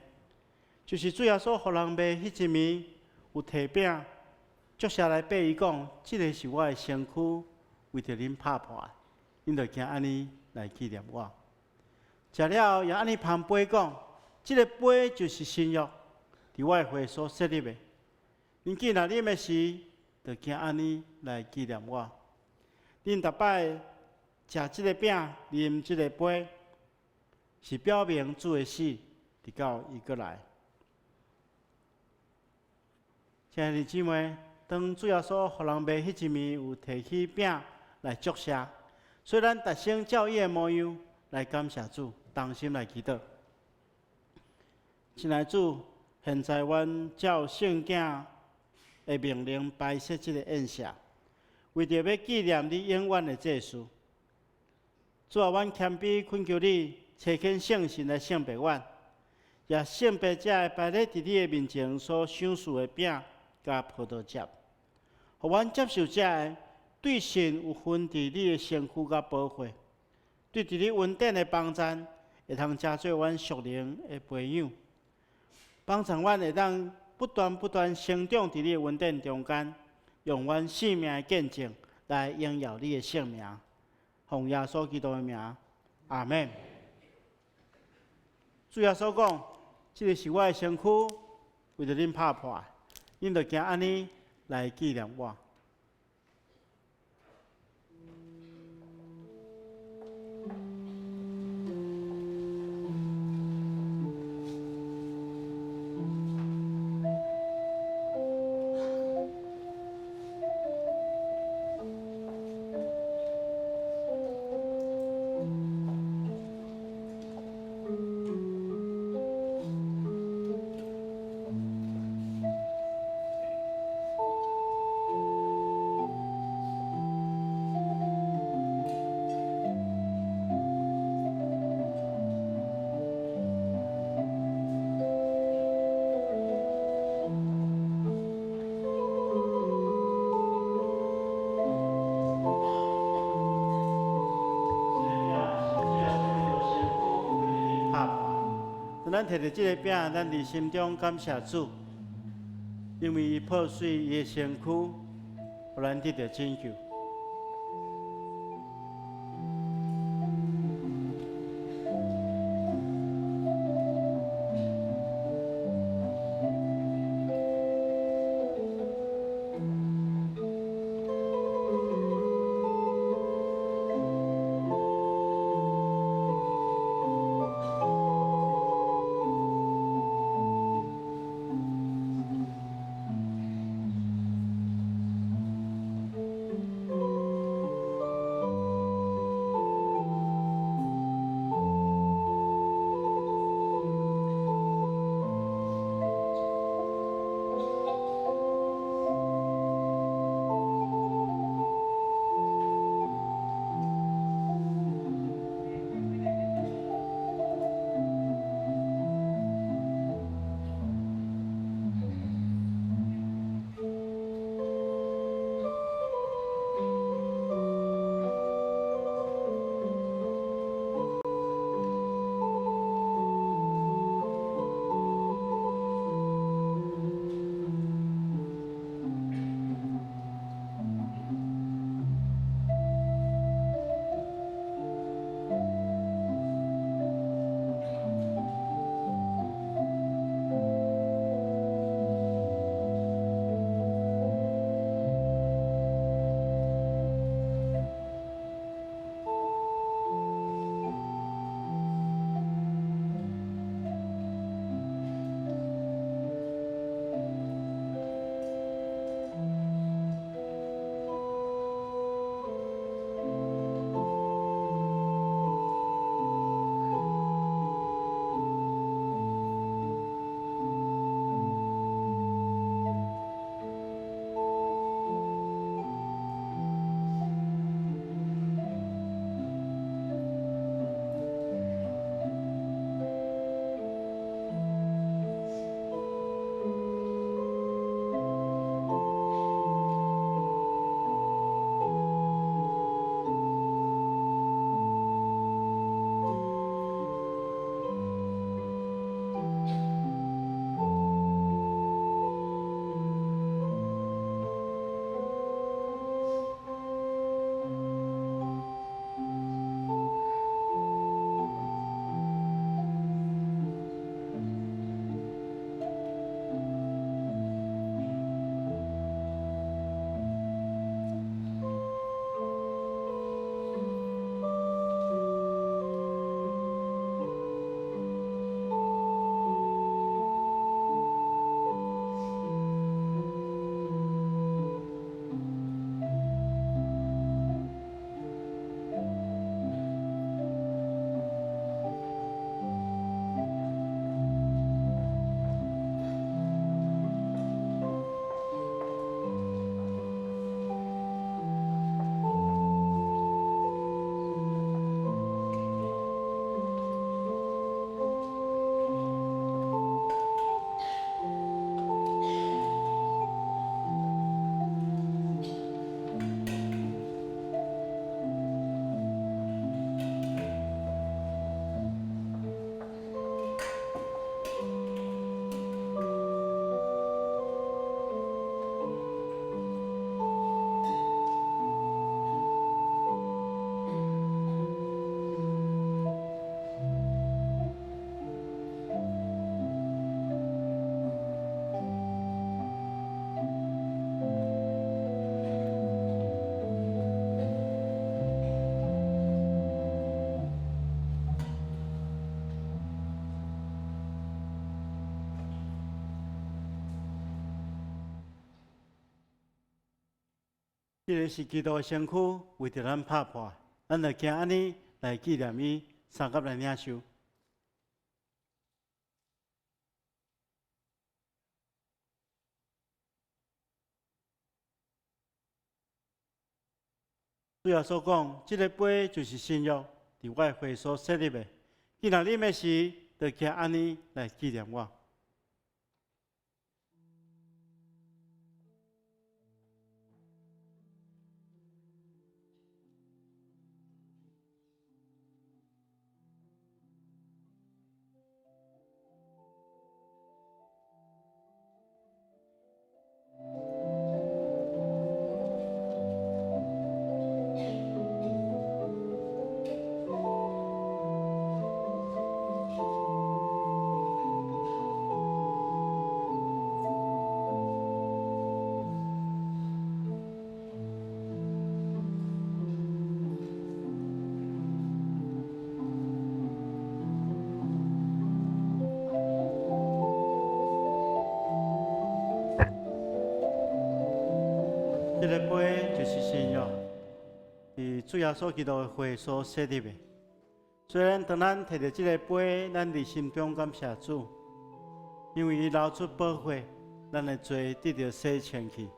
就是主耶穌予人賣彼一暝，有提餅，祝謝來擘伊講，這个是我的身軀，為著恁拍破的，恁著行按呢來紀念我。食了後，也按呢捧杯講，這个杯就是新約，佇我的血所設立的。恁既若啉的時，就行按呢來紀念我。恁逐擺食這个餅，啉這个杯，是表明主的死，直到伊閣來。親愛的姊妹，當主耶穌予人賣彼一暝，有提起餅來祝謝，所以咱逐聲照伊的模樣來感謝主，同心來祈禱。親愛主，現在阮照聖經的命令擺設這个宴席，為著欲紀念你永遠的祭司。主啊，阮謙卑懇求你，差遣聖神來聖別阮，也聖別這个擺咧佇你的面前所賞賜的餅佮葡萄汁，予阮接受這个對神有份佇你的身軀佮寶血，對佇你恩典的幫贊，會通成做阮屬靈的培養，幫助阮會當不斷不斷成長佇你的恩典中間，用阮生命的見證來榮耀你的聖名。奉耶穌基督的名，阿們。主耶穌講：這个是我的身軀，為著恁拍破，恁著行按呢來紀念我。咱提著這个餅，咱佇心中感謝主，因為伊破碎伊的身軀，予咱得著拯救。這个是基督的身軀，為著咱拍破，咱就行按呢來紀念伊，相佮來領受。主耶穌講，這个杯就是新約，佇我的血所設立的。既然啉的時，就行按呢來紀念我。這个杯就是新約，佇主耶穌基督的血所設立的。雖然當咱提著這个杯，咱佇心中感謝主，因為伊流出寶血，咱的罪得著洗清去。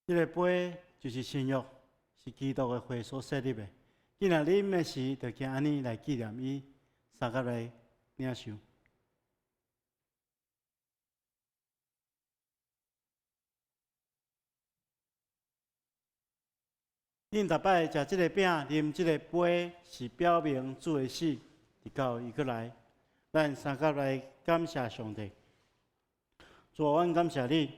這个杯就是新約，是基督的血所設立的。既然啉的時，就行按呢來紀念伊，相佮來領受。恁逐擺食這个餅、啉這個杯，是表明主的死，直到伊閣來。咱相佮來感謝上帝。主啊，阮感謝你，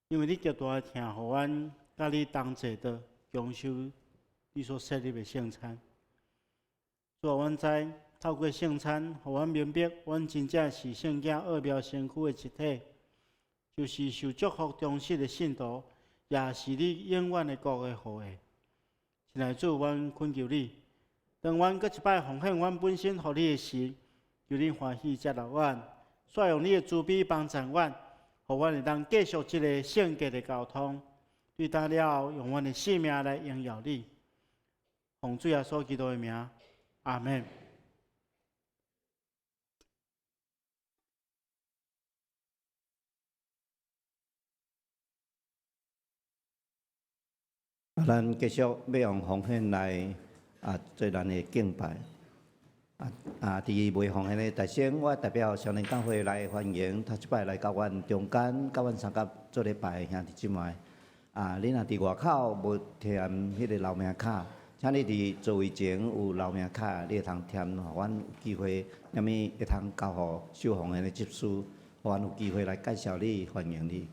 因為你極大的疼，予阮佮你同齊的享受你所設立的聖餐。主啊，阮知透過聖餐，予阮明白，阮真正是聖潔奧妙身軀的一體，就是受祝福忠實的信徒，也是你永遠的國的後裔。親愛的主，阮懇求你，當阮閣一擺奉獻阮本身予你的時，求你歡喜接納阮，煞用你的慈悲幫助阮，予阮會當繼續這個聖潔的交通。對今了後，用阮的性命來榮耀你。奉主耶穌基督的名，阿門。咱繼續欲用奉獻來做咱的敬拜。佇未奉獻的大先，我代表少年教會來歡迎頭一擺來到阮中間，佮阮相佮做禮拜的兄弟姊妹。你若佇外口無填彼个留名卡，請你佇座位前有留名卡，你會通填，予阮有機會，啥物會通交予收奉獻的執事，予阮有機會來介紹你，歡迎你。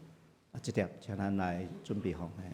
這點，請咱來準備奉獻。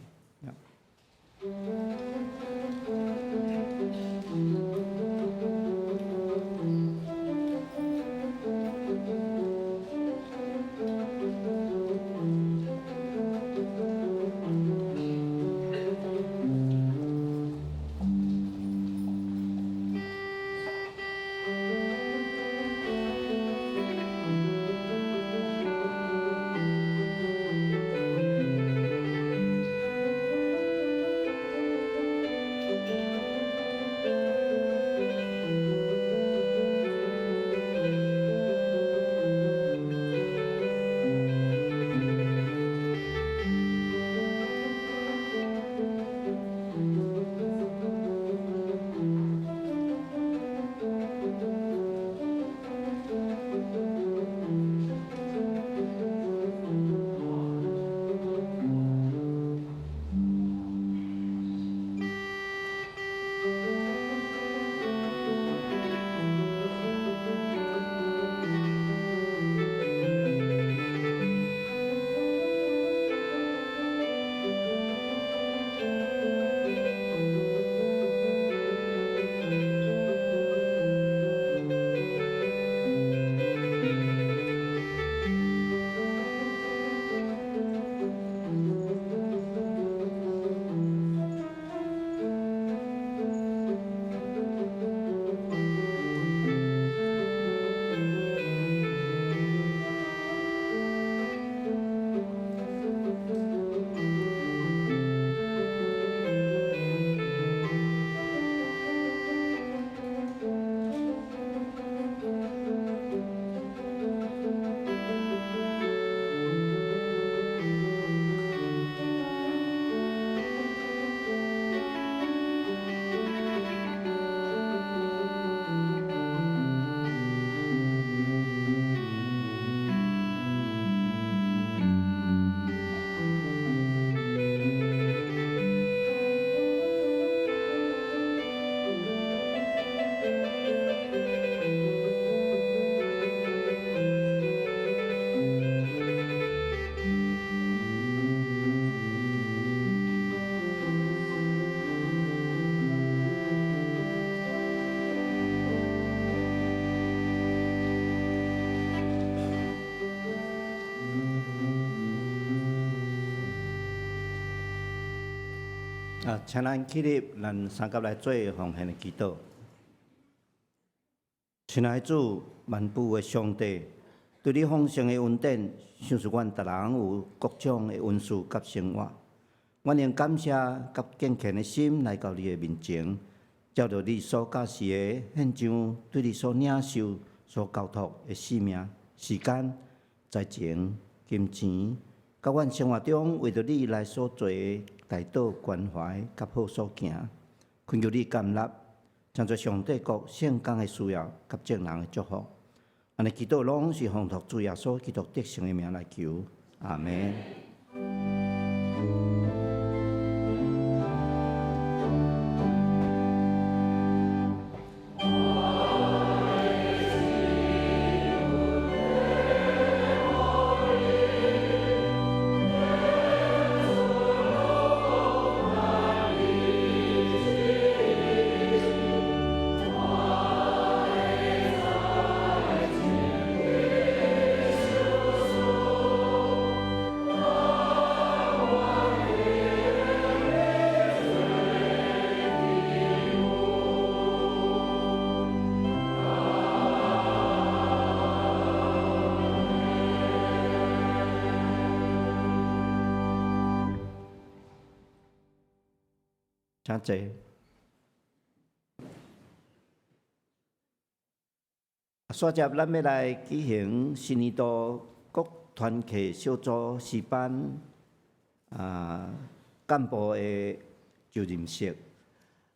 請咱起立，咱相佮來做奉獻的祈禱。親愛主，萬有的上帝，對你豐盛的恩典，賞賜阮逐人有各種的恩賜佮生活。阮用感謝佮敬虔的心來到你的面前，照著你所教示的獻上，對你所領受、所交託的性命、時間、才情、金錢、佮阮生活中為著你來所做的代禱關懷佮好所行，懇求你甘納，成做上帝國聖工的需要佮眾人的祝福。按呢祈禱攏是奉託主耶穌基督得勝的名來求，阿門。請坐。煞接咱欲來舉行新年度各團契小組詩班幹部的就任式。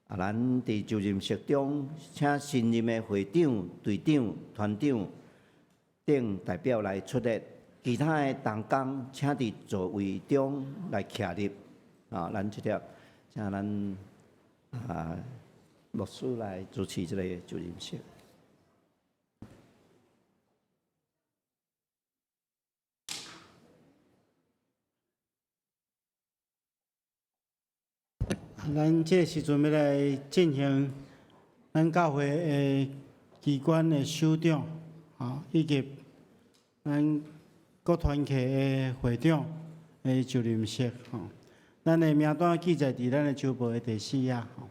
咱佇就任式中，請新任的會長、隊長、團長等代表來出列，其他的同工請佇座位中來徛立。咱這條請咱牧師來主持這個就任式。咱這个時陣欲來進行咱教會的機關的首長，以及咱各團契的會長的就任式，吼。咱的名單記載佇咱的週報的第四頁，吼。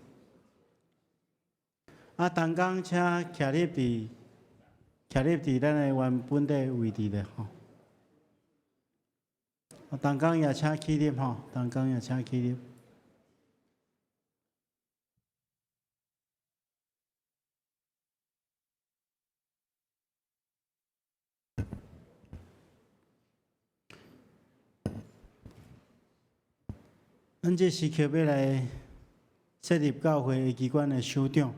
同工請徛立佇咱的原本的位置咧，吼。同工也請起立，吼，同工也請起立。咱這時刻欲來設立教會的機關的首長，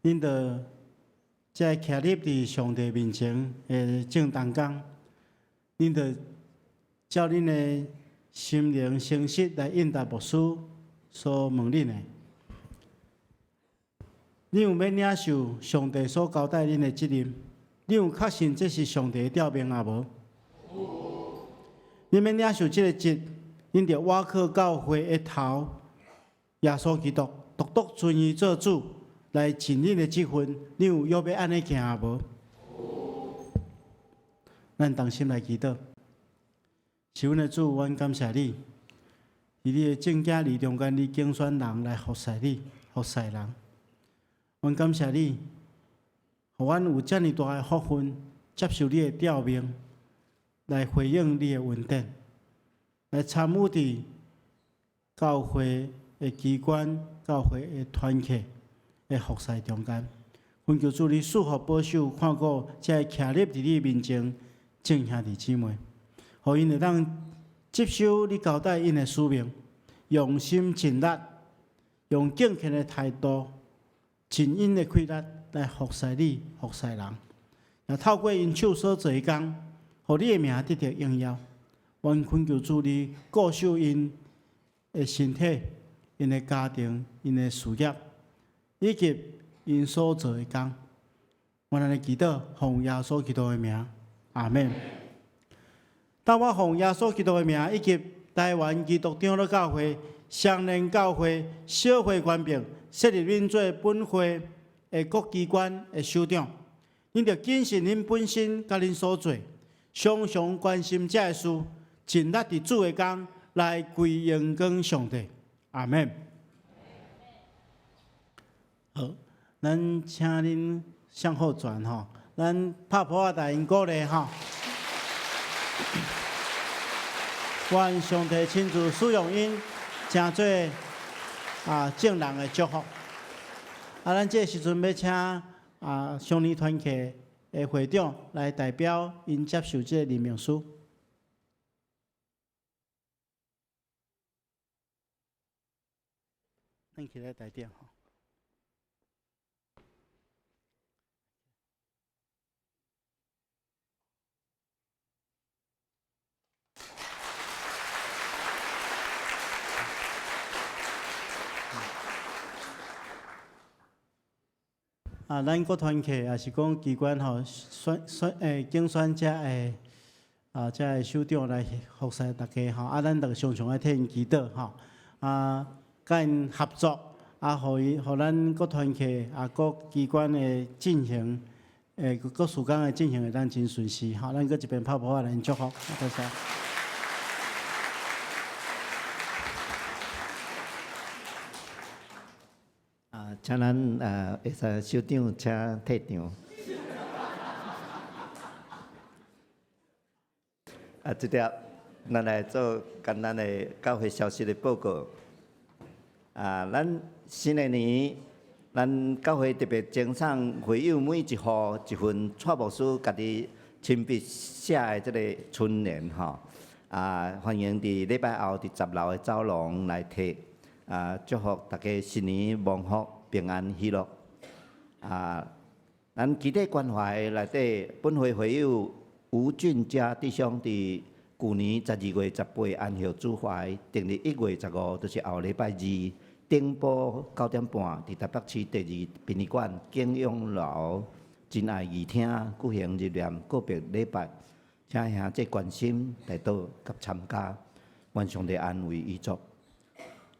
恁著這徛立佇上帝面前的眾同工，恁著照恁的心靈誠實來應答牧師所問恁的。恁有欲領受上帝所交代恁的責任？恁有確信這是上帝的召命抑無？恁欲領受這個職？恁著倚靠教會的頭耶穌基督，獨獨尊伊做主，來盡恁的職分。恁有約欲按呢行無？咱同心來祈禱。是阮的主，阮感謝你，佇你的眾囝兒中間，你揀選人來服侍你，服侍人。阮感謝你，予阮有遮爾大的福分，接受你的召命，來回應你的恩典。來參與佇教會的機關、教會的團契的服侍中間，懇求主你賜福保守，看顧這徛立佇你面前眾兄弟姊妹，予𪜶會當接受你交代𪜶的使命，用心盡力，用敬虔的態度，盡𪜶的氣力來服侍你、服侍人，也透過𪜶手所做的工，予你的名得著榮耀。阮懇求主你顧守𪜶的身體、𪜶的家庭、𪜶的事業，以及𪜶所做的工。阮按呢祈禱，奉耶穌基督的名，阿門。當我奉耶穌基督的名，以及台灣基督長老教會、雙連教會小會權柄，設立恁做本會的各機關的首長，恁著謹慎恁本身佮恁所做，常常關心這个事。盡力佇主的工來歸榮光上帝，阿門。好，咱請恁向後轉吼，咱拍噗仔來𪜶鼓勵吼。願上帝親自使用𪜶，成做眾人的祝福。咱這個時陣欲請少年團契的會長來代表𪜶接受這個任命書。轉起來台頂吼。啊，咱各團契也是講機關吼，選選誒競選遮的啊，遮的首長來服侍大家吼。啊，咱著常常愛替𪜶祈禱吼。啊，佮𪜶合作，啊，予伊，予咱各團契啊，各機關的進行，誒，各事工的進行會當真順遂吼。咱閣一遍拍噗仔來祝福，多謝。啊，請咱啊，會使首長請退場。啊，這粒咱來做簡單的教會消息的報告。啊，咱新的年，咱教會特別贈送會友每一戶一份蔡牧師家己親筆寫的這个春聯吼。啊，歡迎佇禮拜後佇10樓的走廊來提。啊，祝福大家新年蒙福、平安、喜樂。啊，咱基地關懷內底本會會友吳俊嘉弟兄佇舊年12月18安息主懷，定佇1月15，就是後禮拜二頂晡9點半，佇台北市第二殯儀館景永樓真愛義廳舉行入殮告別禮拜，請兄弟關心來到佮參加，願上帝安慰遺族。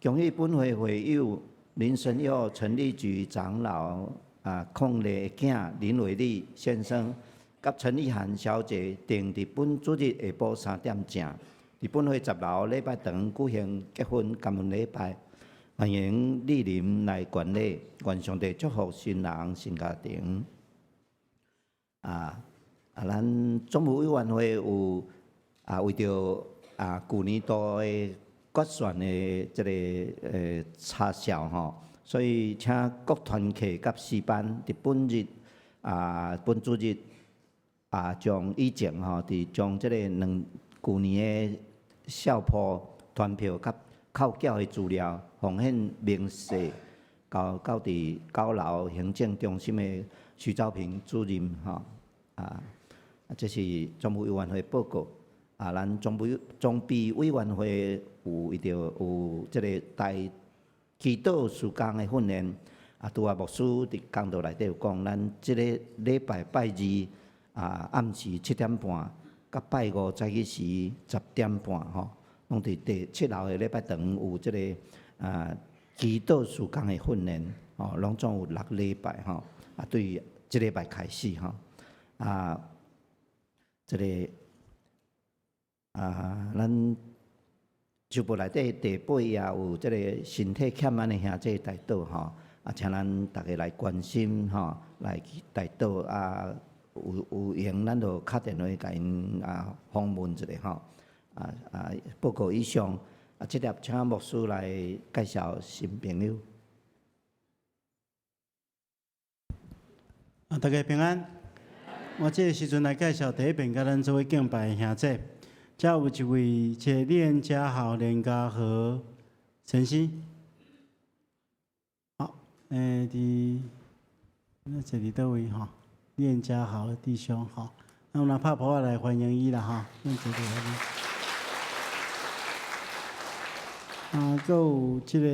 恭喜本會會友林神佑、陳立菊長老啊，鄺麗囝林偉立先生，佮陳玉涵小姐，定佇本主日下晡3點正，佇本會10樓禮拜堂舉行結婚感恩禮拜，歡迎蒞臨來觀禮，願上帝祝福新人新家庭。啊啊，咱總務委員會有啊，為著啊舊年度的決算的這个查銷吼，所以請各團契佮詩班佇本日啊，本主日啊，將以前吼，佇將這个兩舊年的校譜團票佮扣繳的資料奉獻明細，交到佇9樓行政中心的徐昭平主任吼啊，這是總務委員會報告。啊，咱裝備委員會有為著有這个大祈禱事工的訓練，啊，拄仔牧師佇講道內底有講，咱這个禮拜拜二啊暗時7點半，佮拜五早起時10點半吼，攏佇第7樓的禮拜堂有這个啊祈禱事工的訓練，吼，攏總有6禮拜吼，啊，對這禮拜開始吼，啊，這个。啊，咱周報內底第八頁有這个身體欠安的兄弟代禱吼，啊，請咱逐家來關心吼，來去代禱啊，有有閒咱就敲電話共𪜶啊訪問一下吼，啊啊，報告以上，啊，這粒請牧師來介紹新朋友。啊，大家平安。我這个時陣來介紹第一遍佮咱做伙敬拜的兄弟。遮有一位，這個連家豪、連家和先生。好，佇那這佇佗位吼？連家豪弟兄吼，那我們拍噗仔來歡迎伊啦吼。咱坐佇遐。啊，閣有這個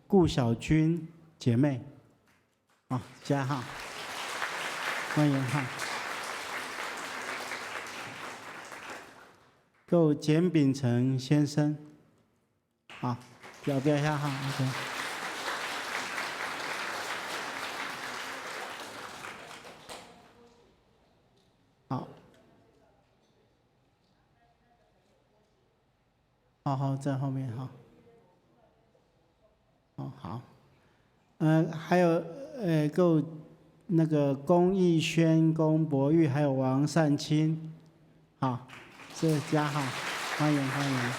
顧小君姐妹，好，遮哈，歡迎哈。閣有簡秉成先生，好，表表一下哈，OK。好，好好在後面哈，哦好，還有閣有那個龔義軒、龔博玉，還有王善清，好。這家哈，歡迎歡迎。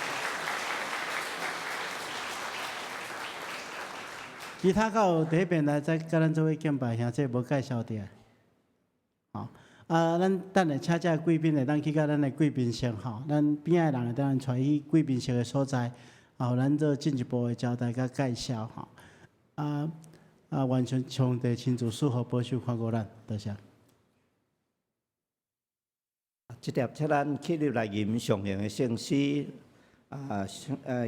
其他閣有佇彼邊來再佮咱做伙敬拜，兄弟無介紹著。好，啊，咱等下請這貴賓會當去到咱的貴賓室吼，咱邊仔的人會當帶去貴賓室的所在，啊，予咱做進一步的交代佮介紹吼。啊啊，願上帝親自賜福保守看顧咱，多謝。這粒請咱起立來吟上榮的聖詩，啊，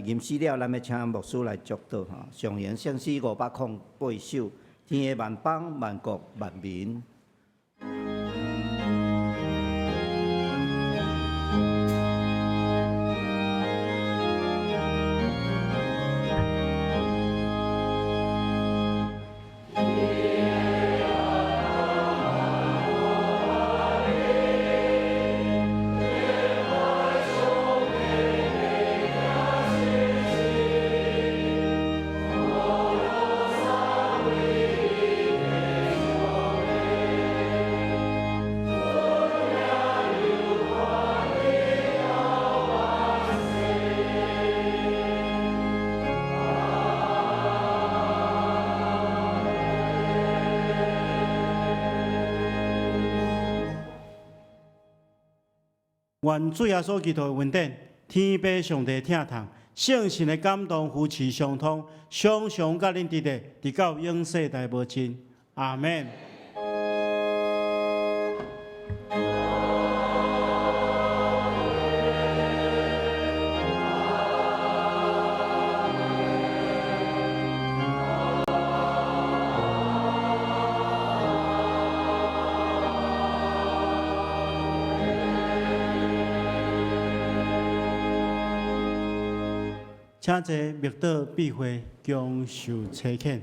吟詩了，咱欲請牧師來祝禱吼。上榮聖詩508首，天的萬邦萬國萬民。願主耶穌基督的恩典、天父上帝疼痛、聖神的感動扶持相通，常常佮恁佇咧，直到永世代無盡。阿們。請坐默禱閉會，恭受差遣。